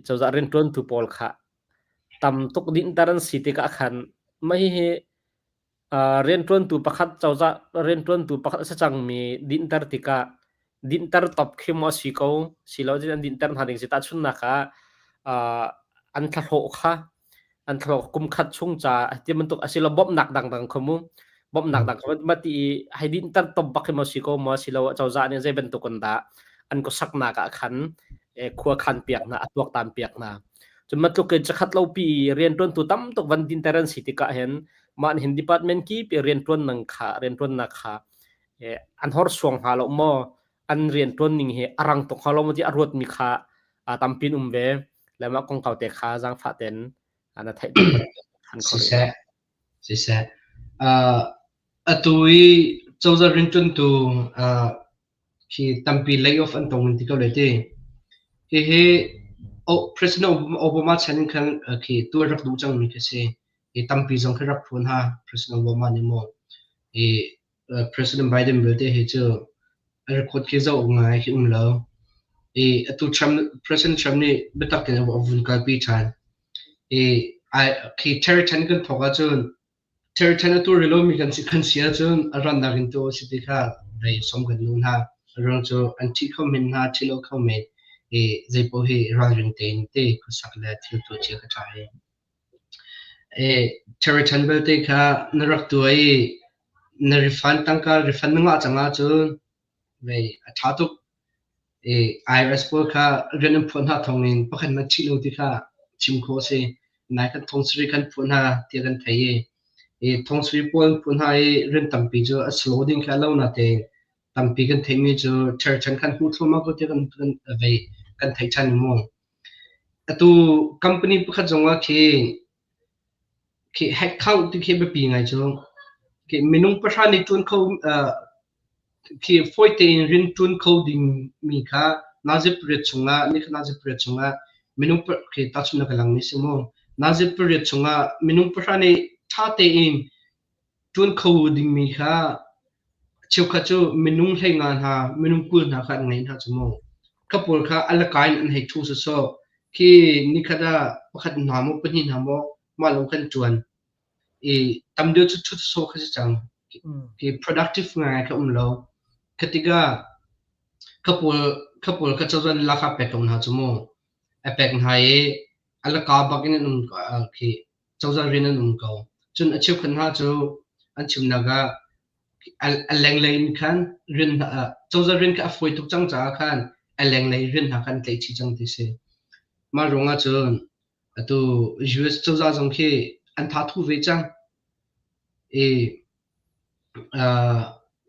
cozah rianṭuantu pawl kha tam tuk dinhter an si tikah khan mah hihi rianṭuantu pakhat cozah rianṭuantu pakhat a si cangmi dinhter tikah dinhter top khi maw a si ko si lo cun an dinhter hna ding si tahchunhnak ah an thlahlawh kha an thlahlawh kum khat chung ca ti bantuk a si lo bawmhnak dangdang kha mu bawmhnak dang kha mah ti i hei dinhter top bak khi maw si ko maw si lo cozah nih zei bantuk in dah an khuasaknak ah khan khua khan piak hna a tuaktan piak hna. Cun matluk in cakhat lo pi i rianṭuantu tam tuk van dinter an si tikah hin mah hin department kip i rianṭuan nang kha rianṭuannak kha an horsuang hnga lo maw an rianṭuan ning hi a rang tuk hnga lo maw ti a ruatmi kha tampi an um ve le mah kongkau te kha zaangfah ten na theih Siseh, siseh. Atu i cozah rianṭuantu khi tampi layoff an tong ti ko le ti. Hihi President Obama chan in khan khi tu rak duh cangmi khi si. Hi tampi zong khi rak phu hna President Obama nih maw. Hi President Biden belte hi cu a record khi zoh ngai khi um lo. I atu Trump President Trump nih biatak tein a vun kalpi ṭhan. I khi Terry kan thawk ahcun Cherchan a tur rih lomi kan si kan si ahcun a rannak in tuah a si ti kha rei som kan nu hna. A ruang cu an ṭhi kho men hna, ṭhi lo kho men. I zeipaoh hi ralring tein te khuasak le thil tuah cia kha ṭha hi. E, cherchan belte kha na rak tuah i na refund tangka refund na ngah cang ahcun vei a ṭha tuk. I IRS pawl kha rian an phuah hna thawngin pakhat hmanh ṭhih lo ti kha chim khawh a si. Nai kan thong sarih kan phuah hna tiah kan theih i, i thong sarih pawl an phuah hna i rian tampi cu a slow ding kha a lo natein tampi kan theihmi cu cherchan khan hmuh thluahmah ko tiah kan, kan vei kan theih ṭhan i mu. Atu company pakhat zongah khi khi headcount ti khi biapi ngai cu. Khi minung pahra nih ṭuan kho khi fawi tein rian ṭuan kho dingmi kha nazi pariat chungah nikhat nazi pariat chungah minung khi tahchunhnak ka langmi si mu. Nazi pariat chungah minung pahra nih ṭha tein ṭuan kho dingmi kha cheukhat cu minung 15 hna, minung 20 hna kha an ngei hna cu mu. Kha pawl kha a laka in an hei ṭhu sawsawh. Khi nikhat ah pakhat hna maw pahnih hna maw mah lawng kan ṭuan. I tam deuh cu ṭhut sawh kha si cang. Khi productive ngai kha um lo. Kha tikah kha pawl kha pawl kha cozah nih lak ah pek ko hna cu mu. A pek hna i a laka bak in an um khi cozah rian an um ko. Cun a cheukhat hna cu an chimnak ah a lenglei in khan rian cozah rian kha a fawi tuk cang caah khan a lenglei rian hna kha an tlaih chih cang ti si. Mah ruangah cun atu US cozah zong khi an thathu ve cang. I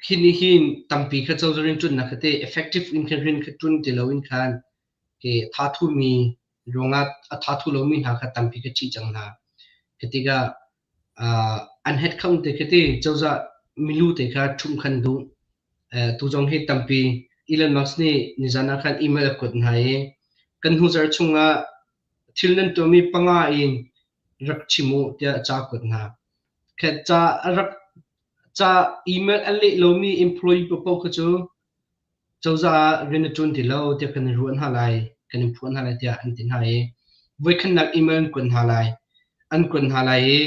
hi nih hin tampi kha cozah rian ṭuannak kha te effective in khan rian kha ṭuan ti loin khan hi thathumi ruangah a thathu lomi hna kha tampi kha ṭih cang hna. Khi tikah an headcount te khi ti cozah milu te kha ṭhumh khan duh. Tu zong hi tampi Elon Musk nih nizan ah khan email a kuat hna i kan hnu zarh chungah thil nan tuahmi panga in rak chim u tiah ca a kuat hna. Kha ca a rak ca email a leh lomi employee paohpaoh kha cu cozah ah rian a ṭuan ti lo tiah kan i ruah hna lai, kan in phuah hna lai tiah an ti hna i voikhatnak email an kuat hna lai. An kuat hna lai i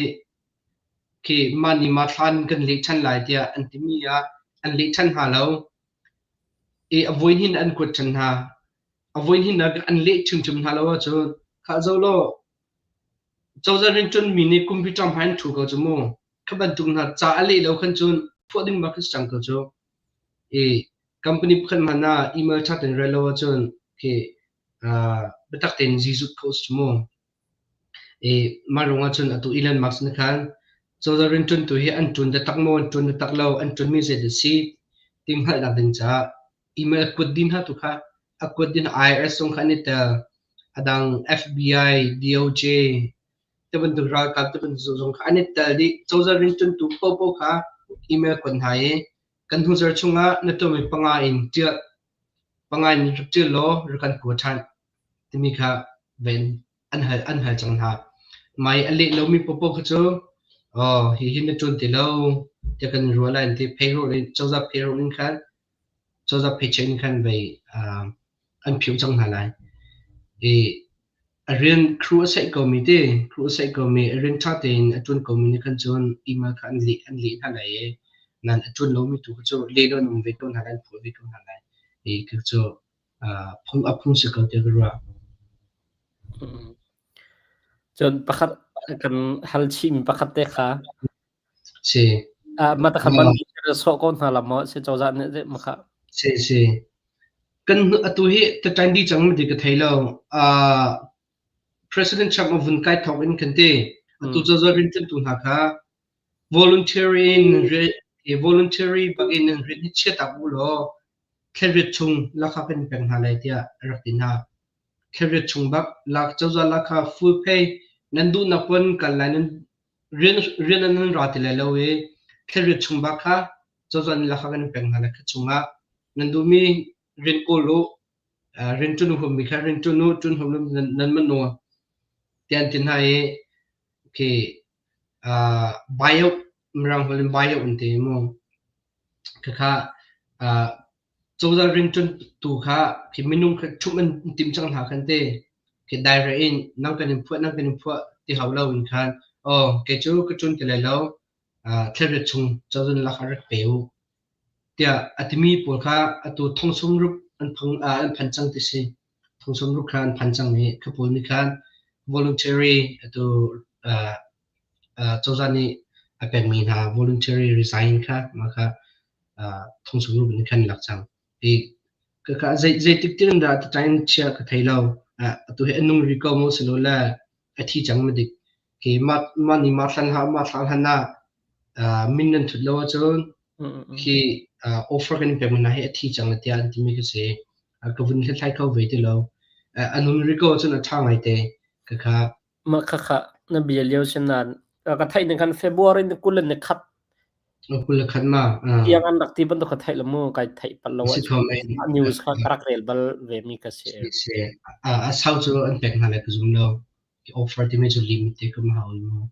khi mah ni mah thla in kan leh ṭhan lai tiah an timi ah an leh ṭhan hna lo. I a voihnih in an kuat ṭhan hna. A voihnih nak an leh ṭhimṭhim hna lo ahcun khah zoh law cozah rianṭuanmi nih computer hmai an ṭhu ko cu mu. Kha bantuk hna ca a leh lo khan cun phuah ding bak khi si cang ko cu. I company pakhat hmanh ah email ṭha tein rel lo ahcun khi biatak tein zizut kho si cu mu. I mah ruangah cun atu Elon Musk nih khan cozah rianṭuantu hi an ṭuan taktak maw, an ṭuan taktak lo, an ṭuanmi zeidah a si ti hngalhnak ding caah email a kuat dih hna tu kha a kuat dih hna IRS zong kha an i tel. A dang FBI, DOJ tibantuk ralkap tibantuk zong kha an i tel dih. Cozah rianṭuantu paohpaoh kha email kuat hna i kan hnuzarh chungah na tuahmi panga in ṭial panga in rak ṭial law rak kan kua ṭhan timi kha ven an hal an hal cang hna. Mai a leh lomi paohpaoh kha cu oh hihi na ṭuan ti lo tiah kan ruah lai an ti. Payroll in cozah payroll in khan cozah paycheck in khan vei an phiuh cang hna lai. I a rian crew a saih komi te crew a saih komi a rian ṭha tein a ṭuan komi nih khan cun email kha an leh an leh hna lai i nan a ṭuan lomi tu kha cu leh lo an um ve ko hna lai an phuah ve ko hna lai. I khi cu phung a phung si ko tiah ka ruah. Cun pakhat kan hal chihmi pakhat te kha Si. Mah takha man sawh ko hna la maw si cozah nih ma kha. Si si. Kan atu hi taṭain di cang ti ka thei lo. President Trump a vun kai thawk in kan ti. Atu cozah rianṭuantu hna kha voluntary in voluntary bak in nan rian hi chia tak u law thlariat chung lakha kan pek hna lai tiah a rak ti hna. Thlariat chung bak lak cozah lakha full pay nan duhnak pon kal lai nan rian rian nan ra ti lai lo i thlariat chung bak kha cozah nih lakha kan pek hna lai kha chungah nan duhmi rian kawl u rian ṭun huammi kha rian ṭun u ṭun huam nan nan man nawl tiah an ti hna i okay buyout mirang holh in buyout an ti mu khakha cozah rianṭuantu kha khi minung kha ṭhumh an timh cang hna khan te khi direct in nang kan in phuah nang kan in phuah ti hau lo in khan oh kei cu ka ṭun ti lai lo thlariat chung cozah lak ah rak pe u tiah a timi pawl kha atu thong sum ruk an phang an phan cang ti si thong sum ruk kha an phan cang i kha pawl nih khan voluntary atu cozah nih a pekmi hna voluntary resign kha mah kha thong sum ruk in khan lak cang. I ka zei zeitik tin dah tain chia ka thei lo. Atu hi a nung ri ko maw si lo le a thi cang ma dik. Ke ma ma ni ma thlan ha ma thlan han na min nan thut lo ahcun khi offer kan pek na hi a thi cang tiah an timi ka si. Ka vun hlathlai kho ve ti lo. A nun ri ko ahcun a tha ngai te. Ka kha Mah khakha na bia lio si nain ka theih ning khan February ni 21 21 ma tiang an rak ti bantuk ka theih lo mu kai theih pal lo Si kho men. News kha ka rak rel bal ve mi ka si. Si a sau cu an pek hna lai ka zum lo. Offer timi cu limit te ka ma hau mu.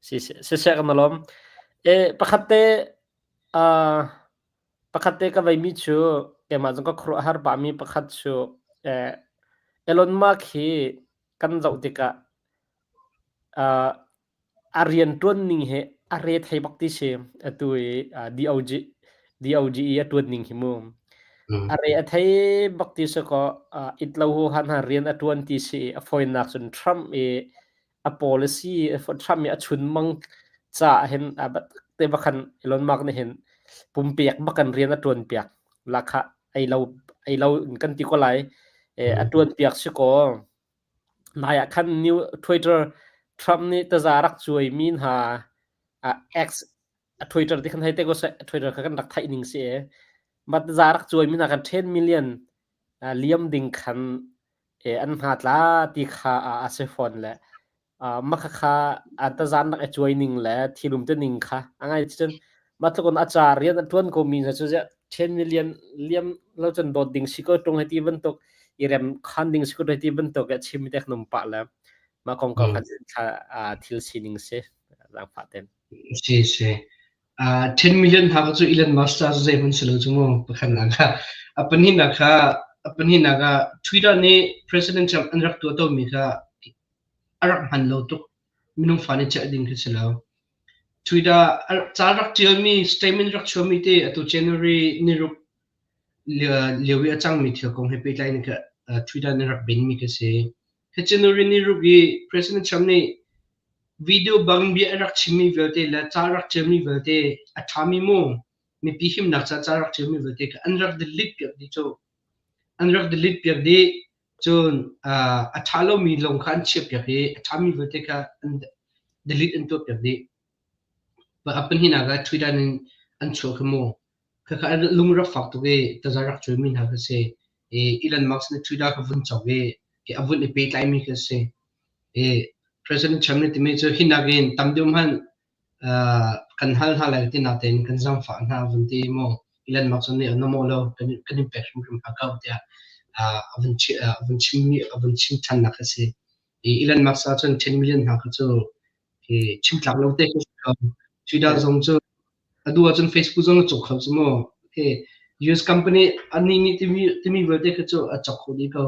Si si si ka malom. E pakhat te Pakhat te ka veimi cu keimah zong ka khuaruahhar pahmi pakhat cu eh. Elon Musk hi kan zoh tikah a rianṭuan ning hi a re thei bak ti si. Atu i DOG DOGE a ṭuan ning hi mu. A re a thei bak ti si kaw it lo hu han rian a ṭuan ti si i a fawinak cun Trump i a policy Trump i a chunmang caah hin te bakhan Elon Musk nih hin pumpek bakan rian a ṭuan piak. Lakha ei lo ei lo kan ti ko lai. A ṭuan piak si kaw Nai ah khan new Twitter Trump nih taza rak cuaimi hna X Twitter ti khan hei te ko seh Twitter kha kan rak theih ning si e. Mah taza rak cuaimi hna khan 10 million liam ding khan an hna tla ti kha a si fawn le mah khakha an tazan rak i cuai ning le thilum te ning kha a ngai cun mah tluk in a ca rian a ṭuan ko mi hna cu ziah 10 million liam lo cun dawt ding si ko ṭung hei ti bantuk i rem khan ding si ko hei ti bantuk a chim tek num pah le mah kong ko khan thil sining si zaangfah ten. Si si. 10 million hna cu Elon Musk ca cu zeihmanh si lo cu mu pakhatnak kha. A pahnihnak kha a pahnihnak ah Twitter nih President Trump an rak tuah tomi kha a rak hman lo tuk. Minung fa nih celh ding khi si lo. Twitter ca rak ṭialmi statement rak chuahmi te atu January niruk lio i a cangmi thil kong he pehtlai in Twitter nih rak benmi khi si. Hi January niruk i President Trump nih video bang bia a rak chimmi vialte le ca rak ṭialmi vialte a ṭhami mu mipi himnak ca ca rak ṭialmi vialte kha an rak delete piak dih cu. An rak delete piak dih. Cun a ṭha lomi lawng kha an chiahpiak i a ṭhami vialte kha an delete an tuahpiak dih. A pahnihnak ah Twitter in an chuah kha mu. Khakha lung rak fak tuk i taza rak cuaimi hna kha si. I Elon Musk nih Twitter kha vun cawk i a vun i pehtlaimi kha si. I President Trump nih timi cu hi nakin tam deuh hmanh kan hal hna lai ti natein kan zaangfah hna vun ti maw Elon Musk nih na maw lo kan in pek hrimhrim hna ko tiah a vun a vun chimmi a vun chim ṭhannak a si. I Elon Musk ahcun 10 million hna kha cu hi chim tlak lo te khi si ko. Twitter zong cu a duh ahcun Facebook zong a cawk kho cu mu. Hi US company anih nih timi timi vialte kha cu a cawk kho dih ko.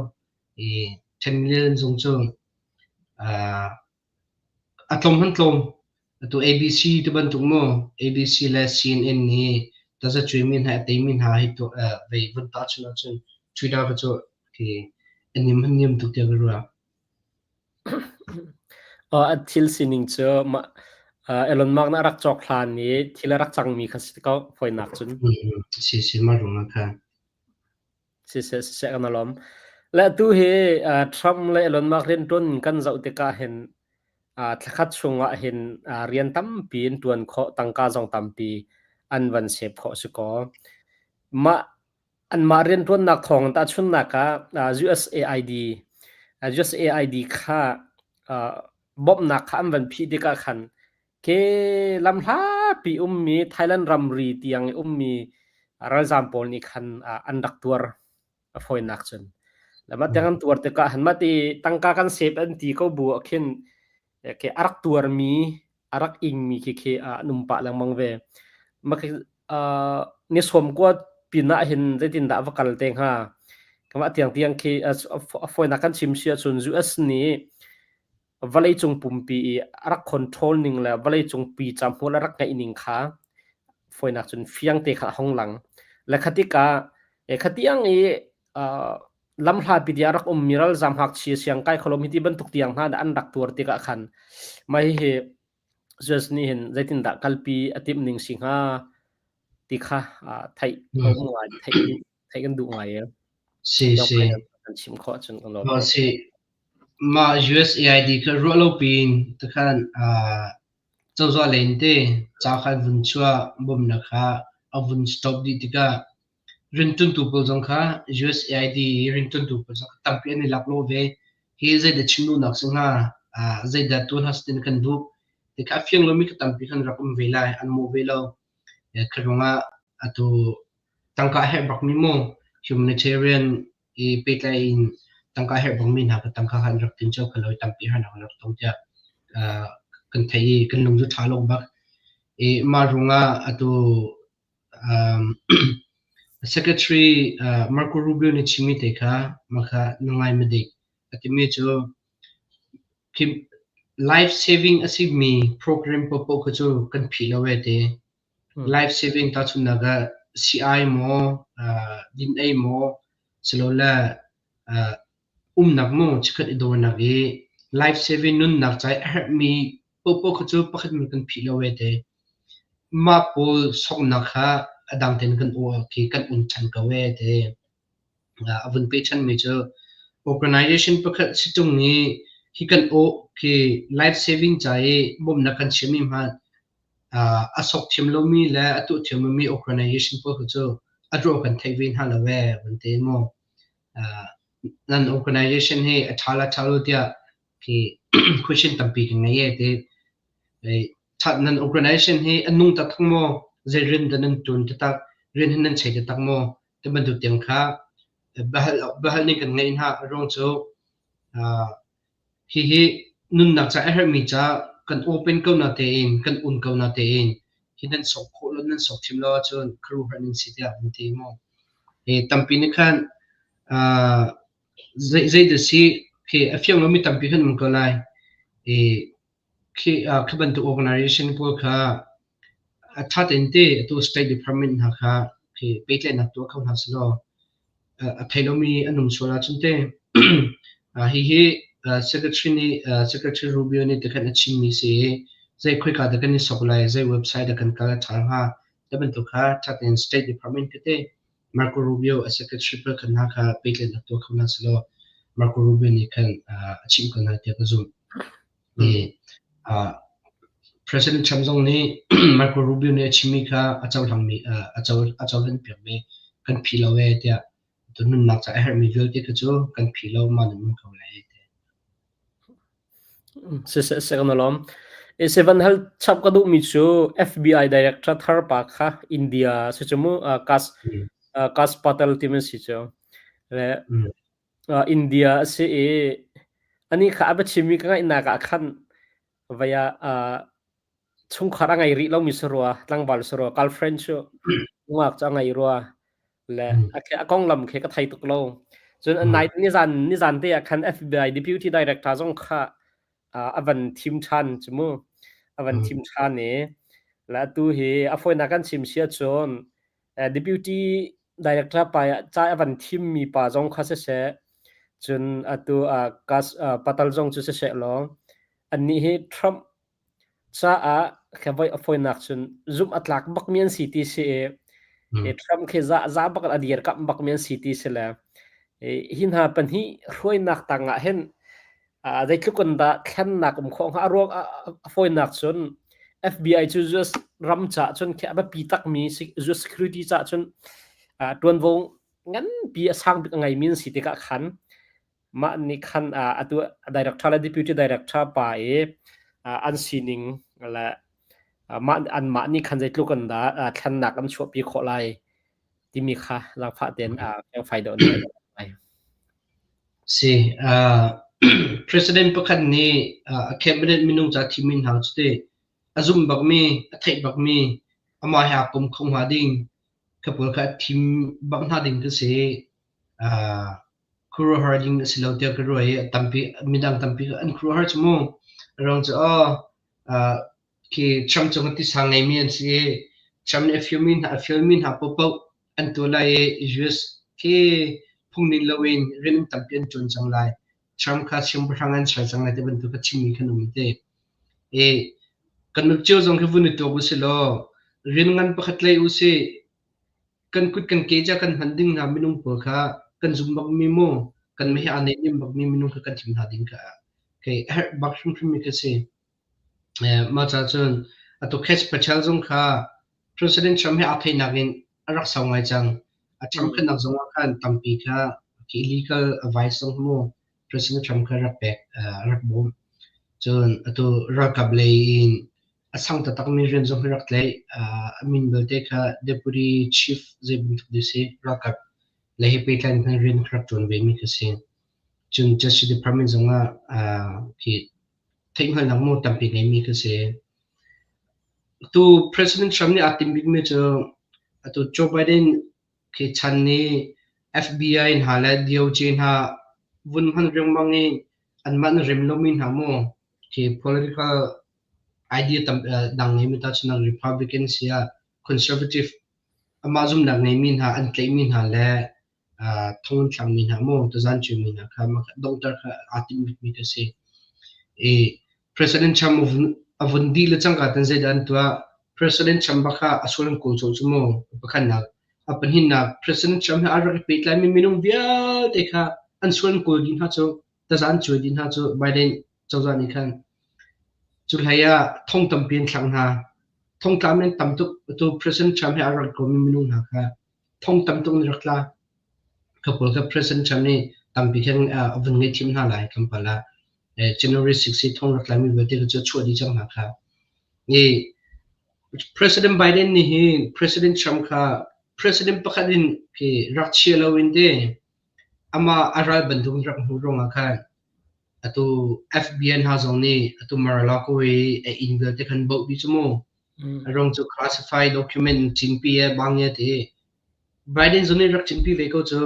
I 10 million zong cu A tlawm hmanh tlawm. Atu ABC ti bantuk mu ABC le CNN nih tazacuaimi hna a teimi hna hi vei vun tahchunh ahcun Twitter kha cu khi a niam han niam tuk tiah ka ruah. A thil sining cu Elon Musk nih a rak cawk hlan i thil a rak cangmi kha si ko fawinak cun. Si si mah ruangah khan. Siseh siseh kan lawm. Le atu hi Trump le Elon Musk rianṭuan kan zoh tikah hin thlakhat chungah hin rian tampi in ṭuan khawh, tangka zong tampi an van save khawh si kaw. Mah anmah rianṭuannak thawng tahchunhnak ah USAID USAID kha bawmhnak kha an van phih tikah khan Ke lamhlapi ummi Thailand ramri tiang i ummi ralzaam pawl nih khan an rak tuar a fawinak cun. Le mah tiang an tuar tikah han mah ti tangka kan save an ti ko bu ah khin ke a rak tuarmi a rak ingmi khi khi an um pah lengmang ve. Mah khi ni sawm kua pin ah hin zeitindah va kal te hnga? Kamah tiang tiang khi a fawinak kan chim si ahcun US nih vawleicung pumpi i a rak control ning le vawleicung pi hmual a rak ngeih ning kha fawinak cun fiang te kha a hung lang. Le khatikah khatiang i lamhlapi tiah rak ummi ralzam ngakchia siangkai kholom hi ti bantuk tiang hna an rak tuar tikah khan mah hihi US nih hin zeitindah kalpi a timh ning si hnga ti kha theih um ngai theih theih kan duh ngai e. Si si. Kan chim khawh cun kan lawm. Si. Mah USAID kha ruah lo piin tikhan cozah lei in te ca kha an vun chuah bawmhnak kha a vun stop dih tikah rianṭuantu pawl zong kha USAID i rianṭuantu pawl zong kha tampi an i laklawh ve. Hi zeidah chim duhnak si hnga? Zeidah tuah hna seh ti kan duh? Ti kha a fiang lomi kha tampi khan rak um ve lai, an mawh ve lo. Kha ruangah atu tangka a herh bakmi mu humanitarian i pehtlai in tangka herh bangmi hna kha tangka kha an rak tin cio kha lo i tampi harnak an rak tong tiah kan theih i kan lung cu ṭha lo bak. I mah ruangah atu Secretary Marco Rubio nih chimmi te kha mah kha na ngai ma dik. A timi cu khi life saving a simi program paohpaoh kha cu kan phih lo e ti. Life saving tahchunhnak ah sii-ai maw, din ei maw, silole umnak maw chikkhat i dawrnak i life saving nunnak ca i a herhmi paohpaoh kha cu pakhat hmanh kan phih lo e ti. Mah pawl soknak kha a dang tein kan uah khi kan um ṭhan ko e ti. A vun pechanmi cu organization pakhat si ṭung i hi kan awh khi life saving ca i bawmhnak kan chiahmi hmanh a sok thiam lomi le a tuah thiam lomi organization pawl kha cu a ruah kan theih ve hna lo ee van ti maw. Nan organization hi a ṭha le ṭha lo tiah khi question tampi kan ngei ee ti. Nan organization hi a nung taktak maw? Zei rian dah nan ṭuan taktak? Rian hi nan chei taktak maw? Ti bantuk tiang kha biahal ning kan ngeih hna. A ruang cu hihi nunnak ca a herhmi ca kan open ko na tein, kan un ko na tein hi nan sok khawh lo, nan sok thiam lo ahcun khuaruahhar nan si tiah an ti maw? Hi tampi nih khan zei dah si khi a fiang lomi tampi kan um ko lai. I Khi khi bantuk organization pawl kha a ṭha tein te atu State Department hna kha khi pehtlaihnak tuah kho hna sehlaw a thei lomi an um sual ahcun te hihi Secretary nih Secretary Rubio nih tikhan a chimmi si i zei khoika dah kan i sok lai, zei website dah kan kal a ṭha hnga ti bantuk kha ṭha tein State Department tete Marco Rubio a secretary pawl khan hna kha pehtlaihnak tuah kho hna sehlaw Marco Rubio nih khan a chimh ko hna tiah ka zumh. President Trump zong nih Marco Rubio nih a chimmi kha a cohlangmi a cohlan piakmi kan phi lo ee tiah tu nunnak ca a herhmi vialte kha cu kan phi lo mah nan um ko lai ti. Siseh kan lawm. Seven hal chap ka duhmi cu FBI director thar pa kha India si cu mu Kas Kas Patel timi si cu. Le India a si i ani kha a va chimmi ka ngaihnak ah khan vaya chungkhar a ngei rih lomi si rua, tlangval si rua, girlfriend cu nungak cu a ngei rua. Le a konglam khi ka thei tuk lo. Cun nai nizan nizan te ah khan FBI deputy director zong kha a van thim ṭhan cu mu. A van thim ṭhan i le atu hi a fawinak kan chim si ahcun deputy director pa ca a van thimmi pa zong kha siseh, cun atu Patel zong cu siseh law annih hi Trump caah voi a fawinak cun zumh a tlak bakmi an si ti si i Trump khi za za bak a dirkamh bakmi an si ti si le hi hna pahnih hruainak tangah hin zeitluk in dah thlennak um khawh hnga a ruang a fawinak cun FBI cu US ram caah cun khi a biapi takmi US security caah cun ṭuanvo nganpi a sang bik a ngeimi an si tikah khan Mah nih khan atu director le deputy director pa i an sining le mah anmah nih khan zeitluk in dah thlennak an chuahpi khawh lai timi kha zaangfah tein fiangfai deuh in lai. Si, President pakhat nih a cabinet minung ca thimmi hna cu te a zumh bakmi, a theih bakmi, amah he aa kom kho hnga ding kha pawl kha a thim bak hna ding ka si. Khuaruahhar ding a si lo tiah ka ruah i tampi midang tampi an khuaruahhar cu mu. A ruang cu aw khi Trump cung ah tisa ngeimi an si i Trump nih a fialmi hna a fialmi hna paohpaoh an tuah lai i US khi phungning loin rian an tampi an ṭuan cang lai. Trump kha siangpahrang an ser cang lai ti bantuk a chimmi khan um te. I kan nuk cio zong khi vun i tuak usih law rian ngan pakhat tlai usih Kan kut kan ke ca kan hman ding hna minung pawl kha kan zum bakmi maw kan mah he aa neihniam bakmi minung kha kan thim hna ding kha kei a herh bak hrimhrimmi ka si. Mah ca cun atu Cash Patel zong kha President Trump he aa theihnak in a rak sau ngai cang. A Trump khannak zong ah khan tampi kha illegal advice zong mu President Trump kha rak pek rak bawm. Cun atu ralkap lei in A sang taktakmi rian zong hi rak tlaih. A min belte kha Deputy Chief zei bantuk dih si, ralkap lei he pehtlai in khan rian rak ṭuan vemi kha si. Cun Justice Department zongah khi theihhngalhnak maw tampi ngeimi kha si. Atu President Trump nih aa timh bikmi cu atu Joe Biden khi chan nih FBI hna le DOJ hna vun hman riangmang i anmah na rem lomi hna mu khi political idea tam dang ngeimi tahchunhnak Republican si ah conservative amah zumhnak ngeimi hna an tlaihmi hna le thong an thlakmi hna mu tazan cuimi hna kha donghter kha aa timh bikmi ka si. I President Trump a vun dih le cangka ten zeidah an tuah? President Trump bak kha a sual an kawl cawh cu mu. Pakhatnak. A pahnihnak, President Trump he aa rak i pehtlaimi minung vialte kha an sual an kawl dih hna cu, taza an cuai dih hna cu Biden cozah nih khan. Cu hlei ah thong tampi an thlak hna. Thongtla men tam tuk atu President Trump he aa rak komi minung hna kha thong tam tuk an rak tla. Ka pawl kha President Trump nih tampi khan a vun ngaihthiam hna lai tlawmpal ah. January 6 i thong rak tlaimi vialte kha cu a chuah dih cang hna kha. I President Biden nih hin President Trump kha President pakhat in khi rak chia lo in te amah a ral bantuk in rak hmuh ruangah khan atu FBI hna zong nih atu Mar-a-Lago i a inn vialte khan boh dih cu mu. A ruang cu classified document cinpi e bang e ti. Biden zong nih rak cinpi ve ko cu.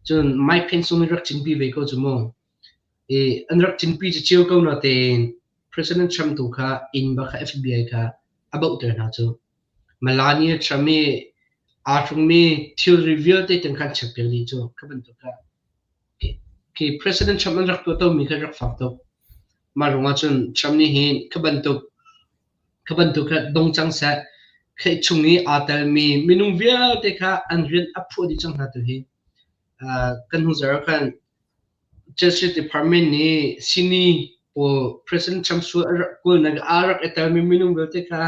Cun Mike Pence zong nih rak cinpi ve ko cu mu. I an rak cinpi cu cio ko na tein President Trump tu kha inn bak kha FBI kha a bohter hna cu. Melania Trump i aa hrungmi thilri vialte tiang khan check piak dih cu. Kha bantuk kha. Khi President Trump an rak tuahtomi kha rak fak tuk. Mah ruangah cun Trump nih hin kha bantuk kha bantuk kha dong cang seh. Kheih chung i aa telmi minung vialte kha an rian a phuah dih cang hna tu hi. Kan hnu zarh ah khan Justice Department nih sini pawl President Trump sual a rak kawlnak aa rak i telmi minung vialte kha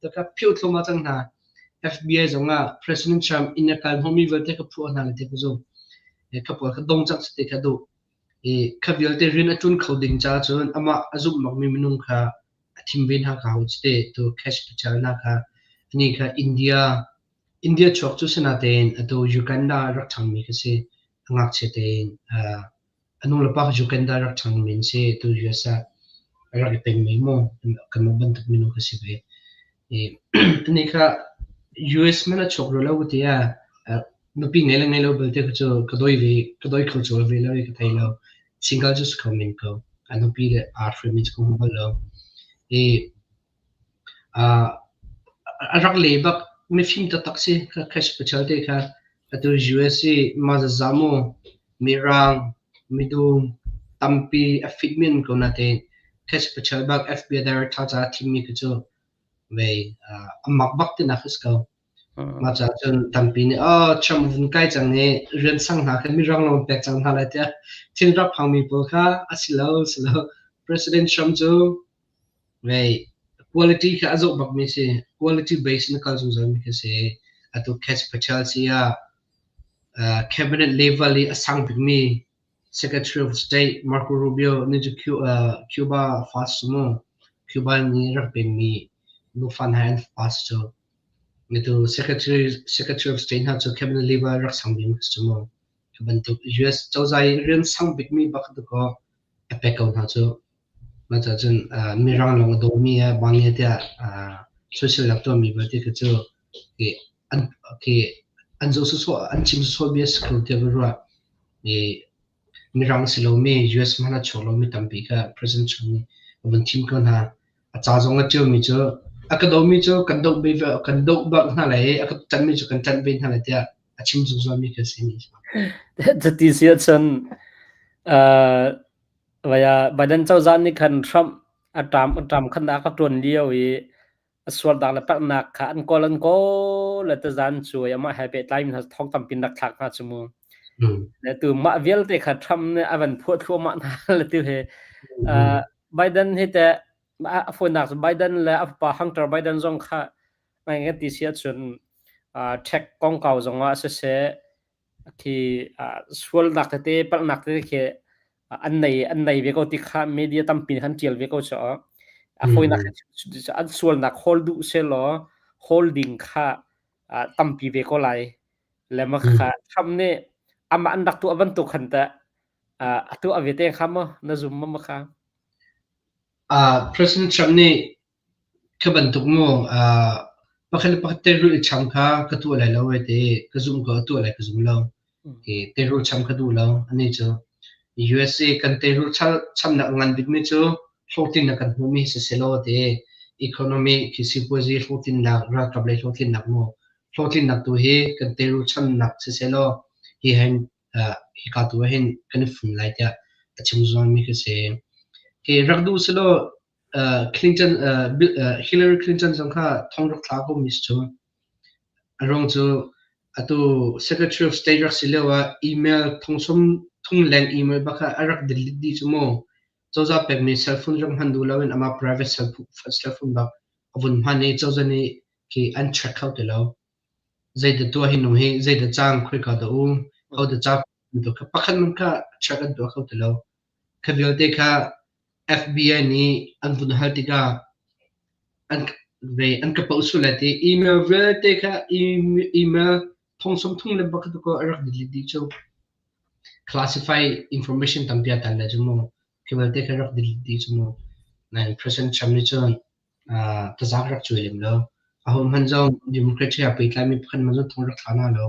takha philh thluahmah cang hna. FBI zongah President Trump inn a kal hnawhmi vialte kha phuah hna le ti ka zumh. Kha pawl kha dong cang te kha duh. I kha vialte rian a ṭuan kho ding caah cun amah a zumh bakmi minung kha a thim ve hna ka hau te tu Kash Patel hna kha ani kha India India chuak cu si natein atu Uganda rak ṭhangmi kha si. A ngakchia tein a nulepa kha Uganda rak ṭhangmi an si. Atu US ah a rak i pengmi mu kanmah bantuk minung kha si ve. I ani kha US hmanh a chuak rua lo ka ti ah nupi ngei le ngei lo belte kha cu ka doi ve ka doi kho cawl ve lo i ka thei lo. Single cu si kho men ko. A nupi le aa hruaimi cu ka hmu bal lo. I A rak le bak mifim taktak si Cash Patel te kha. Atu US i mah zaza mu mirang, midum tampi a fit men ko natein Cash Patel bak FBI director caah thimmi khi cu vei a mak bak tinak khi si ko. Mah caah cun tampi nih oh Trump vun kai cang i rian sang hna kha mirang lawng pek cang hna lai tiah thin rak phangmi pawl kha a si lo, si lo. President Trump cu Ngei. Quality kha a zoh bakmi si. Quality base in a kal zungzalmi khi si. Atu Cash Patel si ah cabinet level i a sang bikmi Secretary of State Marco Rubio nih cu Cuba fast cu mu. Cuba nih rak pekmi nufa hna an fast cu. Atu Secretary of State hna cu cabinet level rak sang bikmi khi si cu mu. Cu bantuk US cozah i rian sang bikmi bak dakaw a pek ko hna cu. Mah cun Mirang lawng a dawmi bang tiah soiselnak tuahmi vialte kha cu an zoh sawsawh an chim sawsawh bia a si ko tiah ka ruah. Mirang a si lomi US hmanh a chuak lomi tampi kha President Trump nih a vun thim ko hna. A ca zong a ṭialmi cu a ka domi cu kan doh kan doh bak hna lai i a ka ṭanhmi cu kan ṭanh ve hna lai tiah a chim zungzalmi kha a si. Cuti si ahcun Biden cozah nih khan Trump a ṭam khannak a ṭuan lio i a sualnak le palhnak kha an kawl an kawl le tazan cuai amah he pehtlai mi hna thong tampi in rak thlak hna cu mu. Le tu mah vialte kha Trump nih a van phuah thluahmah hna le tu hi Biden hi teh a fawinak cu Biden le a fapa Hunter Biden zong kha ngai ngai ti si ahcun tech kongkau zongah siseh Khi sualnak tete palhnak tete khi an nei ve ko ti kha media tampi nih khan ṭial ve ko cu. A fawinak an sualnak hawl duh sehlaw hawl ding kha tampi ve ko lai. Le mah kha Trump nih amah an rak tuah bantuk khan teh a tuah ve te kha maw na zum maw kha? President Trump nih Kha bantuk maw pakhat le pakhat teirul i cham kha ka tuah lai lo hei ti. Ka zumh ko, a tuah lai ka zum lo. Teirul cham ka duh lo. Anih cu. USA kan teirul chamnak ngan bikmi cu hlawhtlinnak kan hmuhmi hi siselaw ti economy khi sipuazi hlawhtlinnak ralkap lei hlawhtlinnak mu hlawhtlinnak tu hi kan teirul chamnak siselaw hi hen hika tu ah hin kan i fun lai tiah a chim zungzalmi khi si. Hi rak duh selaw Clinton Hillary Clinton zong kha thong rak thla ko mi si cu. A ruang cu atu Secretary of State rak si lio ah email thong thum leng email bak kha a rak delete dih cu mu. Cozah pekmi cell phone rak hman duh loin amah private cell phone bak a vun hman i cozah nih khi an check kho ti lo. Zeidah tuah hi nung hi, zeidah cang, khoika dah um, hodah ca kha pakhat hmanh kha check an tuah kho ti lo. Kha vialte kha FBI nih an vun hal tikah an ve an ka poh sual lai ti email vialte kha email thong 30 le pakhat ko a rak delete dih cu. Classify information tampi a tan lai cu mu. Khi vialte kha rak delete dih cu mu. Nain President Trump nih cun tazak rak cuai lem lo. Aho hmanh zong Democrat he aa pehtlaimi pakhat hmanh zong thong rak thla hna lo.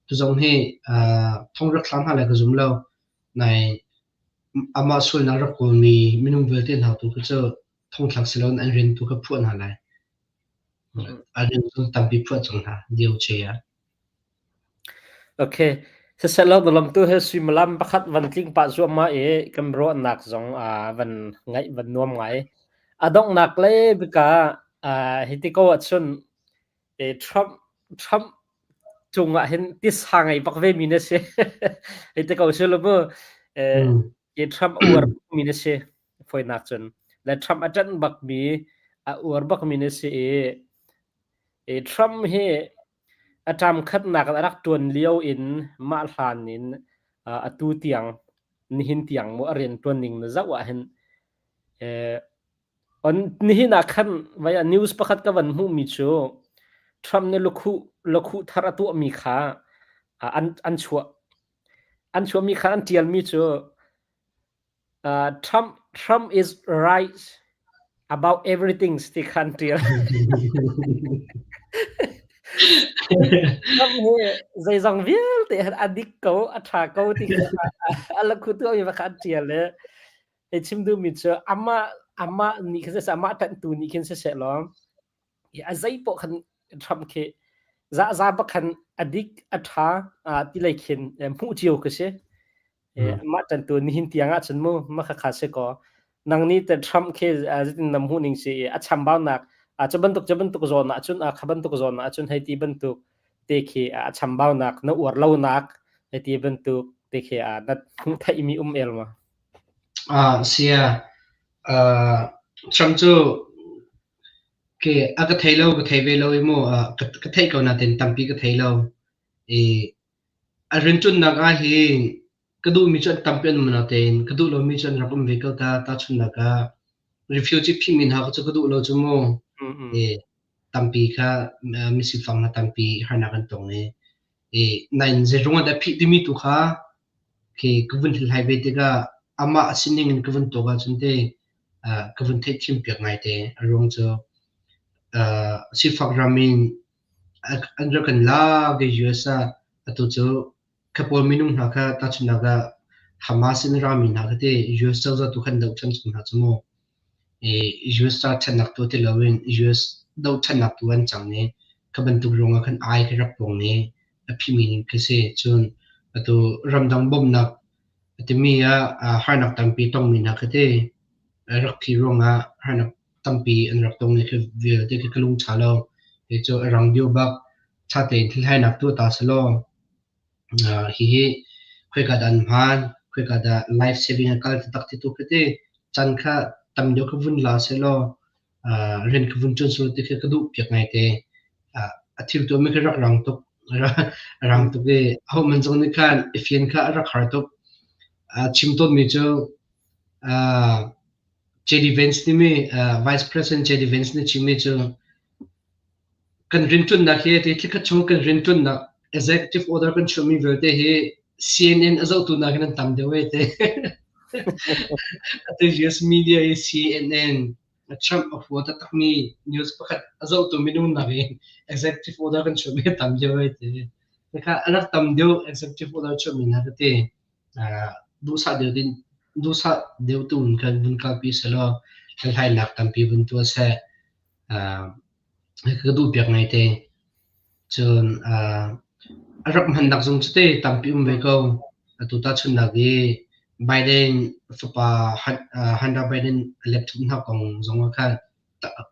Tu zong hi thong rak thla hna lai ka zum lo. Nain amah sualnak rak kawlmi minung vialte hna tu kha cu thongthlak si loin an rian tu kha phuah hna lai. An rian zong tampi phuah cang hna DOJ ah. Okay. Siselaw na lamtu he suimilam pakhat van tling pah zuahmah i kan ruahnak zong van ngaih van nuam ngai. A donghnak le bika hiti ko ahcun Trump Trump cungah hin tisa ngei bak ve mi na si. Hiti ko si lo mu. Trump a uar mi na si foinak cun. Le Trump a ṭanh bak mi a uar bak mi na si i Trump hi A ṭam khatnak in a rak ṭuan lio in mah hlan in atu tiang nihin tiang maw a rianṭuan ning na zoh ahhin nihin ah khan vai ah news pakhat ka van hmuhmi cu Trump nih lukhuh thar a tuahmi kha an chuah. An chuahmi kha an ṭialmi cu Trump is right about everything ti kha an ṭial. Trump hi zeizong vialte han a dik ko, a ṭha ko ti kha a lakhu tuahmi kha an ṭial i hei chim duhmi cu amah amah nih khin siseh, amah ṭanhtu nih khin siseh law a zei poah khan Trump khi za bak khan a dik, a ṭha ti lei khin hmuh cio ka si. Mah ṭantu nihin tiang ahcun mu mah khakha si kaw nang nih te Trump khi zeitin na hmuh ning si i a chambaunak cu bantuk cu bantuk zawn ahcun kha bantuk zawn ahcun hei ti bantuk te khi a chambaunak na uar lonak hei ti bantuk te khi na hmuh theihmi um el ma? Sia Trump cu ke a ka thei lo ka thei ve lo i mu ka theih ko nain tampi ka thei lo i A rianṭuannak ahhin ka duhmi cu an tampi an um natein ka duh lomi cu an rak um ve ko ta. Tahchunhnak ah refugee phihmi hna kha cu ka duh lo cu mu. I tampi kha misifak hna tampi harnak an tong i i nain zeiruang ah dah phih timi tu kha khi ka vun hlathlai ve tikah amah a sining in ka vun tuak ahcun te ka vun theihthiam piak ngaite. A ruang cu sifak ram in An rak kan lak i US ah atu cu kha pawl minung hna kha tahchunhnak ah Hamas in rami hna kha ti US cozah tu khan doh ṭhan cang hna cu mu. I US ca ṭhatnak tu ti loin US dohṭhannak tu an cang i kha bantuk ruangah khan ai kha rak pong i a phimi ning khi si. Cun atu ramdang bawmhnak a timi ah harnak tampi tongmi hna kha ti rak phi ruangah harnak tampi an rak tong i khi vialte khi ka lung ṭha lo. Hi cu a rang deuh bak. Ṭha tein thilhlainak tuah ta selaw hihi khoika dah an hmaan, khoika dah life saving a kal taktak ti tu khi ti can kha tam deuh kha vun la selaw rian kha vun ṭuan selaw ti khi ka duh piak ngaite. A thil tuahmi khi rak rang tuk. A rang tuk i ahohmanh zong nih khan i fian kha a rak har tuk. Chim tawnmi cu JD Vance timi Vice President JD Vance nih chimmi cu kan rianṭuannak hi ti thlikhat chung kan rianṭuannak executive order kan chuahmi vialte hi CNN a zohtu nakin an tam deuh ee ti. Atu US media i CNN Trump a hua taktakmi news pakhat a zohtu minung nakin executive order kan chuahmi a tam deuh ee ti. Khakha a rak tam deuh executive order chuahmi hna ka ti. duhsah deuh in duhsah deuh tu in khan vun kalpi selaw hlathlainak tampi vun tuah seh. Ka duh piak ngaite. Cun a rak hmannak zong cu te tampi um ve ko. Atu tahchunhnak i Biden fapa Hunter Biden a laptop hna kong zong ah khan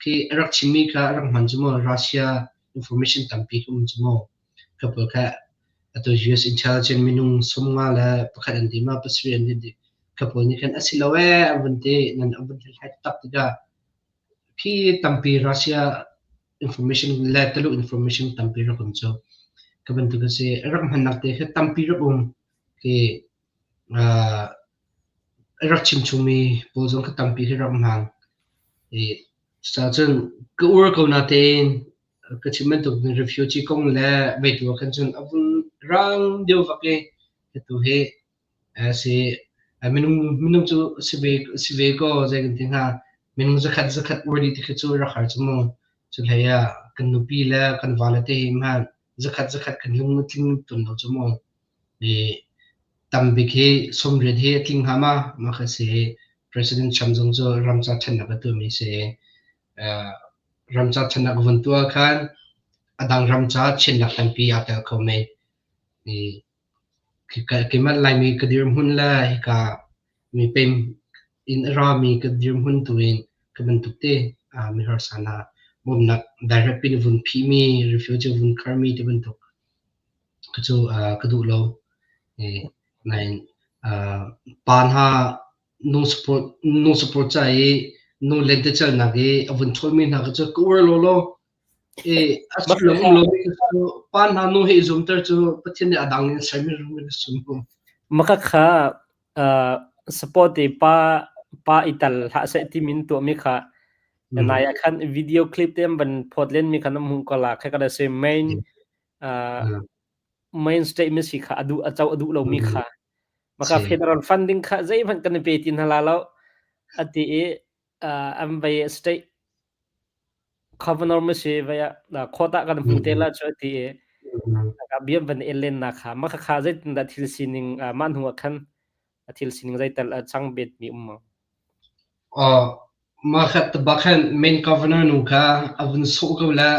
khi a rak chimmi kha a rak hman cu mu Russia information tampi kha um cu mu. Kha pawl kha atu US intelligence minung 51 an ti ma pasarih an ti kha pawl nih khan a si lo ee an vun ti nan an vun hlathlai taktak tikah khi tampi Russia information le Tuluk information tampi rak um cu. Ka bantuk a si. A rak hmannak te kha tampi rak um. Khi a rak chim chungmi pawl zong kha tampi khi rak hmang. I cucaah cun ka ur ko natein ka chim bantuk refugee kong le veitu ah khan cun a vun rang deuh vak i atu hi Si. Minung cu si ve kaw zei kan ti hnga minung zakhat zakhat uar dih ti khi cu rak har cu mu. Cu hlei ah kan nupi le kan vale te hi hmanh zakhat zakhat kan lung a tling tawn lo cu mu. I tambik hi 80 hi a tling hnga ma? Mah kha si. President Trump zong cu ramca ṭhennak a tuahmi si. Ramca ṭhennak a vun tuah khan a dang ramca chiatnak tampi aa tel kho men. I Keimah Laimi ka dirhmun le hika mipem in a rami ka dirhmun tu in ka bantuk te mi harsa hna bawmhnak direct pin vun phihmi, refugee vun kharmi ti bantuk ka cu ka duh lo. Nain pa hna nu support nu support ca i nu lentecelnak i a vun ṭhawlmi hna kha cu ka uar lawlaw. I a sullam um lomi cu pa hna nu he i zumter cu Pathian nih a dang in sermi rum in a sum. Maka kha support i pa pa i tal hlah seh timi in tuahmi kha nai ah khan video clip te an van phawt len mi kha na hmuh ko la kha ka se main main statement si kha a duh a co a duh lomi kha maka federal funding kha zeihmanh kan i pe ti hna la lo ati i an vei state governor ma si vei ah khawt ah kan hmu te la chu ti i ka biam van elen na kha ma kha kha zeitin dah thil sining mah hnu ah khan thil sining zeital a chang bet mi um ma? Mah khat bak khan main governor nu kha a vun sawh ko le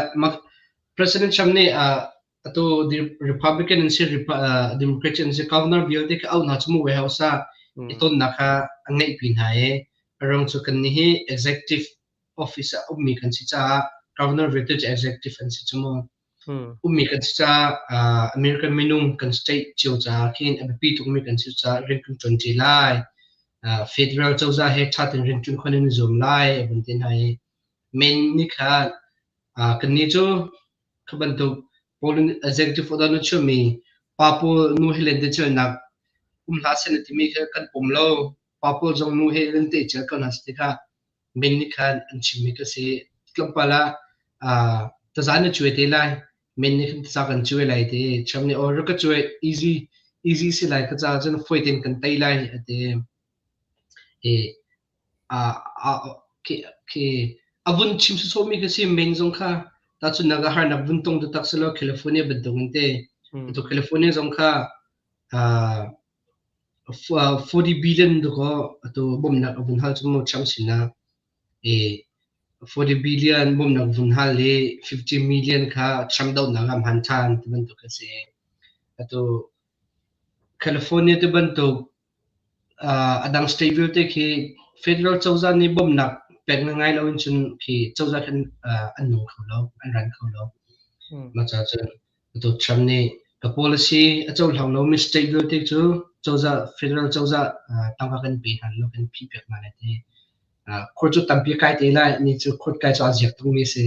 President Trump nih atu Republican an si Democrat an si governor vialte kha auh hna cu mu White House ah i tonnak kha a ngeihpi hna i a ruang cu kannih hi executive office ah ummi kan si caah governor vialte cu executive an si cu mu. Ummi kan si caah American minung kan state cio caah khin a biapi tukmi kan si caah rian kan ṭuan ṭi lai. Federal cozah he ṭha tein rian ṭuan khawh in zuam lai a vun ti hna i men nih khan kannih cu Kha bantuk pawl executive order na chuahmi pa pawl nu he lentecelnak um hlah seh na timi kha kan pom lo. Pa pawl zong nu he lentecel ko hna seh ti kha min nih khan an chimmi ka si. Tlawmpal ah taza na cuai te lai. Men nih khan taza kan cuai lai ti. Trump nih aw rak ka cuai easy easy si lai ka caah cun fawi tein kan tei lai a ti. I a vun chim sawsawhmi kha si men zong kha tahchunhnak ah harnak vun tong taktak selaw California bantuk in te atu California zong kha 40 billion dakaw atu bawmhnak a vun hal cu mu Trump sinah i 40 billion bawmhnak vun hal i 50 million kha Trump dohnak ah hman ṭhan ti bantuk a si. Atu California ti bantuk A dang state vialte khi federal cozah nih bawmhnak pek ngai lo in cun khi cozah khan an nung kho lo, an ran kho lo. Mah caah cun atu Trump nih ka policy a cohlang lomi state vialte cu cozah federal cozah tangka kan pe hna lo, kan phih piak hna lai ti. Court cu tampi kai te lai, ni cu court kai cu a ziak tukmi si.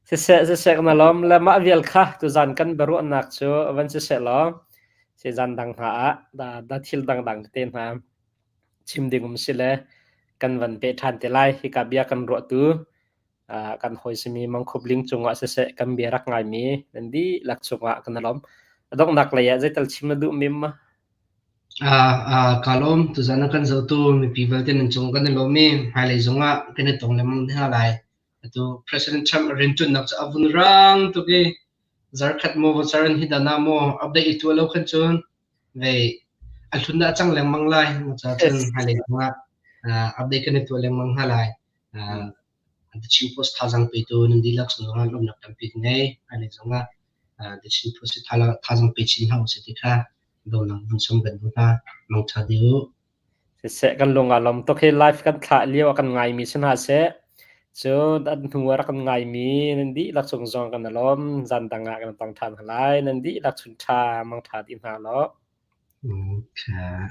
Siseh siseh na lawm le mah vial kha tuzan kan biaruahnak cu van siseh law si zan dang hna ah da, da thil dangdang te hna chim ding um si le kan van pe ṭhan te lai. Hika bia kan ruahtu kan hawi simi Mangkhup Ling cungah siseh kan bia rak ngaimi nan dihlak cungah kan lawm. A donghnak lei ah zeital chim na duh mim ma? Kaa lawm. Tuzan ah kan zohtu mipi vialte nan cung kan i lawm i hmailei zongah kan i tong lengmang te hna lai. Atu President Trump rianṭuannak cu a vun rang tuk i Zarkhat maw vacar in hi dan ah maw update i tuah lo khan cun vei a hlun dah cang lengmang lai. Ca cun hmailei zongah update kan i tuah lengmang hna lai. The Chin Post thazaang petu nan dihlak cung zongah lawmhnak tampi ka ngei. Hmailei zongah The Chin Post hi thazaang pe chin hna usih ti kha donak vun sawm kan duh hna. Mangṭha dih u. Siseh kan lung aa lawm tuk hi live kan thlah lio ah kan ngaimi si hna seh. Cun an hnu ah rak kan ngaimi nan dihlak cung zong kan i lawm. Zan dang ah kan tong ṭhan hna lai. Nan dihlak chun ṭha, mangṭha dih hna law. Okay.